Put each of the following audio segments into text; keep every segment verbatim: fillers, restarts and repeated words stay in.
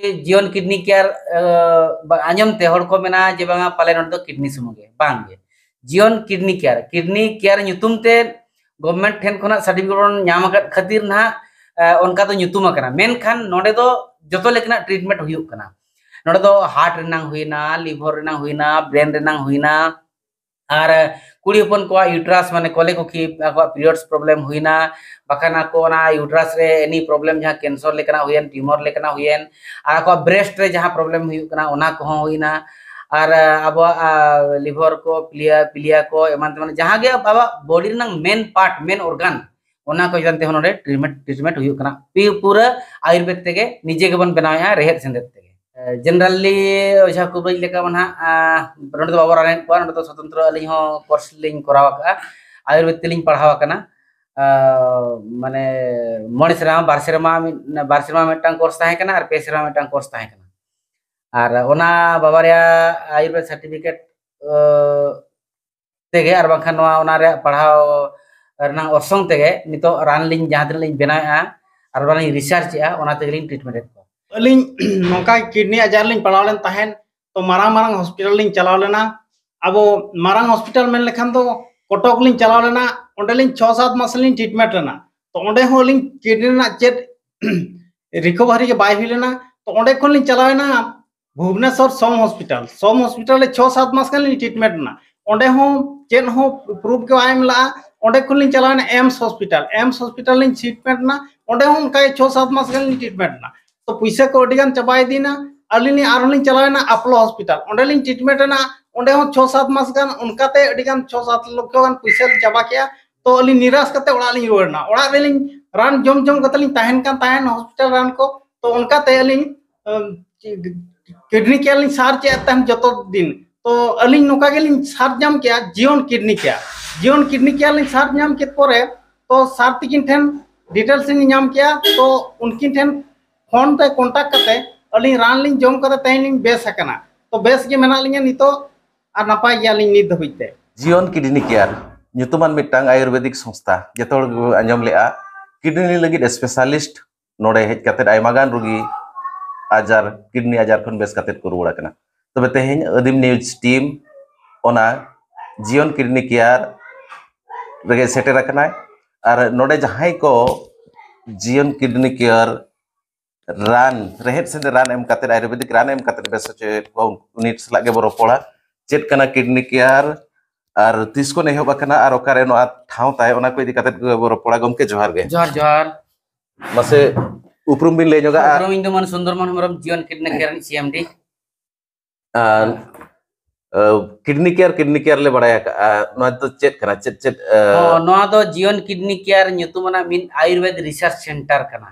ᱡᱤᱭᱚᱱ ᱠᱤᱰᱱᱤ ᱠᱮᱭᱟᱨ ᱟᱸᱡᱚᱢ ᱛᱮ ᱦᱚᱲ ᱠᱚ ᱢᱮᱱᱟ ᱡᱮ ᱵᱟᱝᱟ ᱯᱟᱞᱮ ᱱᱚᱰᱮ ᱫᱚ ᱠᱤᱰᱱᱤ ᱥᱩᱢᱩᱝ ᱜᱮ, ᱵᱟᱝ ᱜᱮ᱾ ᱡᱤᱭᱚᱱ ᱠᱤᱰᱱᱤ ᱠᱮᱭᱟᱨ, ᱠᱤᱰᱱᱤ ᱠᱮᱭᱟᱨ ᱧᱩᱛᱩᱢ ᱛᱮ ᱜᱚᱵᱷᱢᱮᱱᱴ ᱴᱷᱮᱱ ᱠᱷᱚᱱᱟᱜ ᱥᱟᱨᱴᱤᱯᱷᱤᱠᱮᱴ ᱵᱚᱱ ᱧᱟᱢ ᱟᱠᱟᱫ ᱠᱷᱟᱹᱛᱤᱨ ᱱᱟᱦᱟᱜ ᱚᱱᱠᱟ ᱫᱚ ᱧᱩᱛᱩᱢ ᱟᱠᱟᱱᱟ, ᱢᱮᱱᱠᱷᱟᱱ ᱱᱚᱰᱮ ᱫᱚ ᱡᱚᱛᱚ ᱞᱮᱠᱟᱱᱟᱜ ᱴᱨᱤᱴᱢᱮᱱᱴ ᱦᱩᱭᱩᱜ ᱠᱟᱱᱟ᱾ ᱱᱚᱰᱮ ᱫᱚ ᱦᱟᱨᱴ ᱨᱮᱱᱟᱝ ᱦᱩᱭᱱᱟ, ᱞᱤᱵᱷᱟᱨ ᱨᱮᱱᱟᱝ ᱦᱩᱭᱱᱟ, ᱵᱨᱮᱱ ᱨᱮᱱᱟᱝ ᱦᱩᱭᱱᱟ, ᱟᱨ ᱠᱩᱲᱤ ᱦᱚᱯᱚᱱ ᱠᱚᱣᱟᱜ ᱤᱭᱩᱴᱨᱟᱥ ᱢᱟᱱᱮ ᱠᱚᱞᱮ ᱠᱚᱠᱷᱤ ᱟᱠᱚᱣᱟᱜ ᱯᱤᱨᱤᱭᱚᱰᱥ ᱯᱨᱚᱵᱞᱮᱢ ᱦᱩᱭᱱᱟ, ᱵᱟᱠᱷᱟᱱ ᱟᱠᱚ ᱚᱱᱟ ᱤᱭᱩᱴᱨᱟᱥ ᱨᱮ ᱮᱱᱤ ᱯᱨᱚᱵᱞᱮᱢ ᱡᱟᱦᱟᱸ ᱠᱮᱱᱥᱟᱨ ᱞᱮᱠᱟᱱᱟᱜ ᱦᱩᱭᱮᱱ, ᱴᱤᱭᱩᱢᱟᱨ ᱞᱮᱠᱟᱱᱟᱜ ᱦᱩᱭᱮᱱ, ᱟᱨ ᱟᱠᱚᱣᱟᱜ ᱵᱨᱮᱥᱴ ᱨᱮ ᱡᱟᱦᱟᱸ ᱯᱨᱚᱵᱞᱮᱢ ᱦᱩᱭᱩᱜ ᱠᱟᱱᱟ ᱚᱱᱟ ᱠᱚᱦᱚᱸ ᱦᱩᱭᱱᱟ, ᱟᱨ ᱟᱵᱚᱣᱟᱜ ᱞᱤᱵᱷᱟᱨ ᱠᱚ, ᱯᱤᱞᱤᱭᱟ ᱯᱤᱞᱤᱭᱟ ᱠᱚ ᱮᱢᱟᱱ ᱛᱮᱢᱟᱱ ᱡᱟᱦᱟᱸ ᱜᱮ ᱟᱵᱚᱣᱟᱜ ᱵᱚᱰᱤ ᱨᱮᱱᱟᱜ ᱢᱮᱱ ᱯᱟᱨᱴ, ᱢᱮᱱ ᱚᱨᱜᱟᱱ, ᱚᱱᱟ ᱠᱚ ᱪᱮᱛᱟᱱ ᱛᱮᱦᱚᱸ ᱱᱚᱰᱮ ᱴᱨᱤᱴᱢᱮᱱᱴ ᱴᱨᱤᱴᱢᱮᱱᱴ ᱦᱩᱭᱩᱜ ᱠᱟᱱᱟ᱾ ᱯᱤ- ᱯᱩᱨᱟᱹ ᱟᱭᱩᱨᱵᱮᱫ ᱛᱮᱜᱮ ᱱᱤᱡᱮ ᱜᱮᱵᱚᱱ ᱵᱮᱱᱟᱣᱮᱫᱼᱟ ᱨᱮᱦᱮᱫ ᱥᱮᱸᱫᱮᱫ ᱛᱮᱜᱮ᱾ ᱡᱮᱱᱟᱨᱟᱞᱤ ᱚᱡᱷᱟ ᱠᱚᱵᱨᱟᱡᱽ ᱞᱮᱠᱟ ᱢᱟ ᱱᱟᱦᱟᱜ ᱱᱚᱰᱮ ᱫᱚ ᱵᱟᱵᱚ ᱨᱟᱱᱮᱫ ᱠᱚᱣᱟ, ᱱᱚᱰᱮ ᱫᱚ ᱥᱚᱛᱚᱱᱛᱨᱚ ᱟᱹᱞᱤᱧ ᱦᱚᱸ ᱠᱳᱨᱥ ᱞᱤᱧ ᱠᱚᱨᱟᱣ ᱟᱠᱟᱫᱼᱟ, ᱟᱭᱩᱨᱵᱮᱫ ᱛᱮᱞᱤᱧ ᱯᱟᱲᱦᱟᱣ ᱟᱠᱟᱱᱟ᱾ ᱢᱟᱱᱮ ᱢᱚᱬᱮ ᱥᱮᱨᱢᱟ, ᱵᱟᱨ ᱥᱮᱨᱢᱟ ᱢᱤᱫ- ᱵᱟᱨ ᱥᱮᱨᱢᱟ ᱢᱤᱫᱴᱟᱝ ᱠᱳᱨᱥ ᱛᱟᱦᱮᱸ ᱠᱟᱱᱟ ᱟᱨ ᱯᱮ ᱥᱮᱨᱢᱟ ᱢᱤᱫᱴᱟᱝ ᱠᱳᱨᱥ ᱛᱟᱦᱮᱸ ᱠᱟᱱᱟ᱾ ᱟᱨ ᱚᱱᱟ ᱵᱟᱵᱟ ᱨᱮᱭᱟᱜ ᱟᱭᱩᱨᱵᱮᱫ ᱥᱟᱨᱴᱤᱯᱷᱤᱠᱮᱴ ᱛᱮᱜᱮ ᱟᱨ ᱵᱟᱝᱠᱷᱟᱱ ᱱᱚᱣᱟ ᱚᱱᱟ ᱨᱮᱭᱟᱜ ᱯᱟᱲᱦᱟᱣ ᱨᱮᱱᱟᱜ ᱚᱨᱥᱚᱝ ᱛᱮᱜᱮ ᱱᱤᱛᱚᱜ ᱨᱟᱱ ᱞᱤᱧ ᱡᱟᱦᱟᱸ ᱛᱤᱱᱟᱹᱜ ᱞᱤᱧ ᱵᱮᱱᱟᱣᱮᱫᱼᱟ ᱟᱨ ᱚᱱᱟ ᱞᱤᱧ ᱨᱤᱥᱟᱨᱪ ᱮᱫᱼᱟ, ᱚᱱᱟ ᱛᱮᱜᱮᱞᱤᱧ ᱴᱨᱤᱴᱢᱮᱱᱴ ᱮᱫ ᱠᱚᱣᱟ᱾ ᱟᱹᱞᱤᱧ ᱱᱚᱝᱠᱟ ᱠᱤᱰᱱᱤ ᱟᱡᱟᱨ ᱞᱤᱧ ᱯᱟᱲᱟᱣ ᱞᱮᱱ ᱛᱟᱦᱮᱸᱫ, ᱛᱚ ᱢᱟᱨᱟᱝ ᱢᱟᱨᱟᱝ ᱦᱚᱥᱯᱤᱴᱟᱞ ᱞᱤᱧ ᱪᱟᱞᱟᱣ ᱞᱮᱱᱟ᱾ ᱟᱵᱚ ᱢᱟᱨᱟᱝ ᱦᱚᱥᱯᱤᱴᱟᱞ ᱢᱮᱱ ᱞᱮᱠᱷᱟᱱ ᱫᱚ ᱠᱚᱴᱚᱠ ᱞᱤᱧ ᱪᱟᱞᱟᱣ ᱞᱮᱱᱟ, ᱚᱸᱰᱮᱞᱤᱧ ᱪᱷᱚ ᱥᱟᱛ ᱢᱟᱥ ᱞᱤᱧ ᱴᱨᱤᱴᱢᱮᱱᱴ ᱞᱮᱱᱟ᱾ ᱛᱚ ᱚᱸᱰᱮ ᱦᱚᱸ ᱟᱹᱞᱤᱧ ᱠᱤᱰᱱᱤ ᱨᱮᱱᱟᱜ ᱪᱮᱫ ᱨᱤᱠᱚᱵᱷᱟᱨᱤ ᱜᱮ ᱵᱟᱭ ᱦᱩᱭ ᱞᱮᱱᱟ᱾ ᱛᱚ ᱚᱸᱰᱮ ᱠᱷᱚᱱ ᱞᱤᱧ ᱪᱟᱞᱟᱣᱮᱱᱟ ᱵᱷᱩᱵᱽᱱᱮᱥᱚᱨ ᱥᱚᱢ ᱦᱚᱥᱯᱤᱴᱟᱞ᱾ ᱥᱚᱢ ᱦᱚᱥᱯᱤᱴᱟᱞ ᱨᱮ ᱪᱷᱚ ᱥᱟᱛ ᱢᱟᱥ ᱜᱟᱱ ᱞᱤᱧ ᱴᱨᱤᱴᱢᱮᱱᱴ ᱮᱱᱟ᱾ ᱚᱸᱰᱮ ᱦᱚᱸ ᱪᱮᱫ ᱦᱚᱸ ᱯᱨᱩᱯᱷ ᱜᱮ ᱵᱟᱭ ᱮᱢ ᱞᱟᱜᱼᱟ᱾ ᱚᱸᱰᱮ ᱠᱷᱚᱱ ᱞᱤᱧ ᱪᱟᱞᱟᱣᱮᱱᱟ ᱮᱢᱥ ᱦᱚᱥᱯᱤᱴᱟᱞ᱾ ᱮᱢᱥ ᱦᱚᱥᱯᱤᱴᱟᱞ ᱞᱤᱧ ᱴᱨᱤᱴᱢᱮᱱᱴ ᱮᱱᱟ᱾ ᱚᱸᱰᱮ ᱦᱚᱸ ᱚᱱᱠᱟ ᱜᱮ ᱪᱷᱚ ᱥᱟᱛ ᱢᱟᱥ ᱜᱟᱱ ᱞᱤᱧ ᱴᱨᱤᱴᱢᱮᱱᱴ ᱮᱱᱟ᱾ ᱛᱚ ᱯᱩᱭᱥᱟᱹ ᱠᱚ ᱟᱹᱰᱤ ᱜᱟᱱ ᱪᱟᱵᱟ ᱤᱫᱤᱭᱮᱱᱟ᱾ ᱟᱹᱞᱤᱧ ᱞᱤᱧ ᱟᱨᱦᱚᱸ ᱞᱤᱧ ᱪᱟᱞᱟᱣᱮᱱᱟ ᱟᱯᱳᱞᱳ ᱦᱚᱥᱯᱤᱴᱟᱞ᱾ ᱚᱸᱰᱮ ᱞᱤᱧ ᱴᱨᱤᱴᱢᱮᱱᱴ ᱮᱱᱟ᱾ ᱚᱸᱰᱮ ᱦᱚᱸ ᱪᱷᱚ ᱥᱟᱛ ᱢᱟᱥ ᱜᱟᱱ ᱚᱱᱠᱟᱛᱮ ᱟᱹᱰᱤ ᱜᱟᱱ ᱪᱷᱚ ᱥᱟᱛ ᱞᱚᱠᱷᱚ ᱜᱟᱱ ᱯᱩᱭᱥᱟᱹ ᱞᱤᱧ ᱪᱟᱵᱟ ᱠᱮᱜᱼᱟ᱾ ᱛᱚ ᱟᱹᱞᱤᱧ ᱱᱤᱨᱟᱥ ᱠᱟᱛᱮ ᱚᱲᱟᱜ ᱞᱤᱧ ᱨᱩᱣᱟᱹᱲ ᱮᱱᱟ᱾ ᱚᱲᱟᱜ ᱨᱮᱞᱤᱧ ᱨᱟᱱ ᱡᱚᱢ ᱡᱚᱢ ᱠᱟᱛᱮ ᱞᱤᱧ ᱛᱟᱦᱮᱱ ᱠᱟᱱ ᱛᱟᱦᱮᱱ ᱦᱚᱥᱯᱤᱴᱟᱞ ᱨᱟᱱ ᱠᱚ᱾ ᱛᱚ ᱚᱱᱠᱟᱛᱮ ᱟᱹᱞᱤᱧ ᱠᱤᱰᱱᱤ ᱠᱮᱭᱟᱨ ᱞᱤᱧ ᱥᱟᱨᱪ ᱮᱫ ᱛᱟᱦᱮᱱ ᱡᱚᱛᱚ ᱫᱤᱱ᱾ ᱛᱚ ᱟᱹᱞᱤᱧ ᱱᱚᱝᱠᱟ ᱜᱮᱞᱤᱧ ᱥᱟᱨᱪ ᱧᱟᱢ ᱠᱮᱜᱼᱟ ᱡᱤᱭᱚᱱ ᱠᱤᱰᱱᱤ ᱠᱮᱭᱟᱨ᱾ ᱡᱤᱭᱚᱱ ᱠᱤᱰᱱᱤ ᱠᱮᱭᱟᱨ ᱞᱤᱧ ᱥᱟᱨᱪ ᱧᱟᱢ ᱠᱮᱫ ᱯᱚᱨᱮ ᱛᱚ ᱥᱟᱨ ᱛᱤᱠᱤᱱ ᱴᱷᱮᱱ ᱰᱤᱴᱮᱞᱥ ᱞᱤᱧ ᱧᱟᱢ ᱠᱮᱜᱼᱟ᱾ ᱛᱚ ᱩᱱᱠᱤᱱ ᱴᱷᱮᱱ ᱯᱷᱳᱱ ᱛᱮ ᱠᱚᱱᱴᱟᱠᱴ ᱠᱟᱛᱮ ᱟᱹᱞᱤᱧ ᱨᱟᱱ ᱞᱤᱧ ᱡᱚᱢ ᱠᱟᱛᱮ ᱛᱮᱦᱮᱧ ᱞᱤᱧ ᱵᱮᱥ ᱟᱠᱟᱱᱟ᱾ ᱛᱚ ᱵᱮᱥ ᱜᱮ ᱢᱮᱱᱟᱜ ᱞᱤᱧᱟ ᱱᱤᱛᱚᱜ ᱟᱨ ᱱᱟᱯᱟᱭ ᱜᱮᱭᱟᱞᱤᱧ ᱱᱤᱛ ᱫᱷᱟᱹᱵᱤᱡ ᱛᱮ᱾ ᱡᱤᱭᱚᱱ ᱠᱤᱰᱱᱤ ᱠᱮᱭᱟᱨ ᱧᱩᱛᱩᱢᱟᱱ ᱢᱤᱫᱴᱟᱝ ᱟᱭᱩᱨᱵᱮᱫᱤᱠ ᱥᱚᱝᱥᱛᱷᱟ, ᱡᱚᱛᱚ ᱦᱚᱲ ᱜᱮᱵᱚ ᱟᱸᱡᱚᱢ ᱞᱮᱜᱼᱟ᱾ ᱠᱤᱰᱱᱤ ᱞᱟᱹᱜᱤᱫ ᱥᱯᱮᱥᱟᱞᱤᱥᱴ ᱱᱚᱰᱮ ᱦᱮᱡ ᱠᱟᱛᱮ ᱟᱭᱢᱟ ᱜᱟᱱ ᱨᱩᱜᱤ ᱟᱡᱟᱨ, ᱠᱤᱰᱱᱤ ᱟᱡᱟᱨ ᱠᱷᱚᱱ ᱵᱮᱥ ᱠᱟᱛᱮ ᱠᱚ ᱨᱩᱣᱟᱹᱲ ᱟᱠᱟᱱᱟ᱾ ᱛᱚᱵᱮ ᱛᱮᱦᱮᱧ ᱟᱹᱫᱤᱢ ᱱᱤᱭᱩᱡᱽ ᱴᱤᱢ ᱚᱱᱟ ᱡᱤᱭᱚᱱ ᱠᱤᱰᱱᱤ ᱠᱮᱭᱟᱨ ᱨᱮᱜᱮ ᱥᱮᱴᱮᱨ ᱟᱠᱟᱱᱟᱭ᱾ ᱟᱨ ᱱᱚᱰᱮ ᱡᱟᱦᱟᱸᱭ ᱠᱚ ᱡᱤᱭᱚᱱ ᱠᱤᱰᱱᱤ ᱠᱮᱭᱟᱨ ᱨᱟᱱ, ᱨᱮᱦᱮᱫ ᱥᱮᱸᱫᱮᱫ ᱨᱟᱱ ᱮᱢ ᱠᱟᱛᱮ, ᱟᱭᱩᱨᱵᱮᱫᱤᱠ ᱨᱟᱱ ᱮᱢ ᱠᱟᱛᱮ ᱵᱮᱥ ᱦᱚᱪᱚᱭᱮᱫ ᱠᱚᱣᱟ, ᱩᱱᱤ ᱥᱟᱞᱟᱜ ᱜᱮᱵᱚ ᱨᱚᱯᱚᱲᱟ᱾ ᱪᱮᱫ ᱠᱟᱱᱟ ᱠᱤᱰᱱᱤ ᱠᱮᱭᱟᱨ ᱟᱨ ᱛᱤᱥ ᱠᱷᱚᱱ ᱮᱦᱚᱵ ᱟᱠᱟᱱᱟ ᱟᱨ ᱚᱠᱟᱨᱮ ᱱᱚᱣᱟ ᱴᱷᱟᱶ ᱛᱟᱭ, ᱚᱱᱟ ᱠᱚ ᱤᱫᱤ ᱠᱟᱛᱮ ᱜᱮᱵᱚ ᱨᱚᱯᱚᱲᱟ᱾ ᱜᱚᱢᱠᱮ, ᱡᱚᱦᱟᱨ ᱜᱮ᱾ ᱡᱚᱦᱟᱨ, ᱡᱚᱦᱟᱨ᱾ ᱢᱟᱥᱮ ᱩᱯᱨᱩᱢ ᱵᱤᱱ ᱞᱟᱹᱭ ᱧᱚᱜᱟ᱾ ᱟᱨ ᱩᱯᱨᱩᱢ, ᱤᱧ ᱫᱚ ᱢᱟᱱ ᱥᱩᱱᱫᱚᱨ ᱢᱳᱦᱚᱱ ᱦᱮᱢᱵᱨᱚᱢ, ᱡᱤᱭᱚᱱ ᱠᱤᱰᱱᱤ ᱠᱮᱭᱟᱨ ᱨᱤᱱᱤᱡ ᱥᱤ ᱮᱢ ᱰᱤ᱾ ᱟᱨ, ᱟᱨ ᱠᱤᱰᱱᱤ ᱠᱮᱭᱟᱨ, ᱠᱤᱰᱱᱤ ᱠᱮᱭᱟᱨ ᱞᱮ ᱵᱟᱲᱟᱭ ᱟᱠᱟᱜᱼᱟ, ᱱᱚᱣᱟ ᱫᱚ ᱪᱮᱫ ᱠᱟᱱᱟ? ᱪᱮᱫ, ᱪᱮᱫ, ᱟᱨ ᱦᱚᱸ, ᱱᱚᱣᱟ ᱫᱚ ᱡᱤᱭᱚᱱ ᱠᱤᱰᱱᱤ ᱠᱮᱭᱟᱨ ᱧᱩᱛᱩᱢ ᱟᱱᱟᱜ ᱢᱤᱫ ᱟᱭᱩᱨᱵᱮᱫ ᱨᱤᱥᱟᱨᱪ ᱥᱮᱱᱴᱟᱨ ᱠᱟᱱᱟ᱾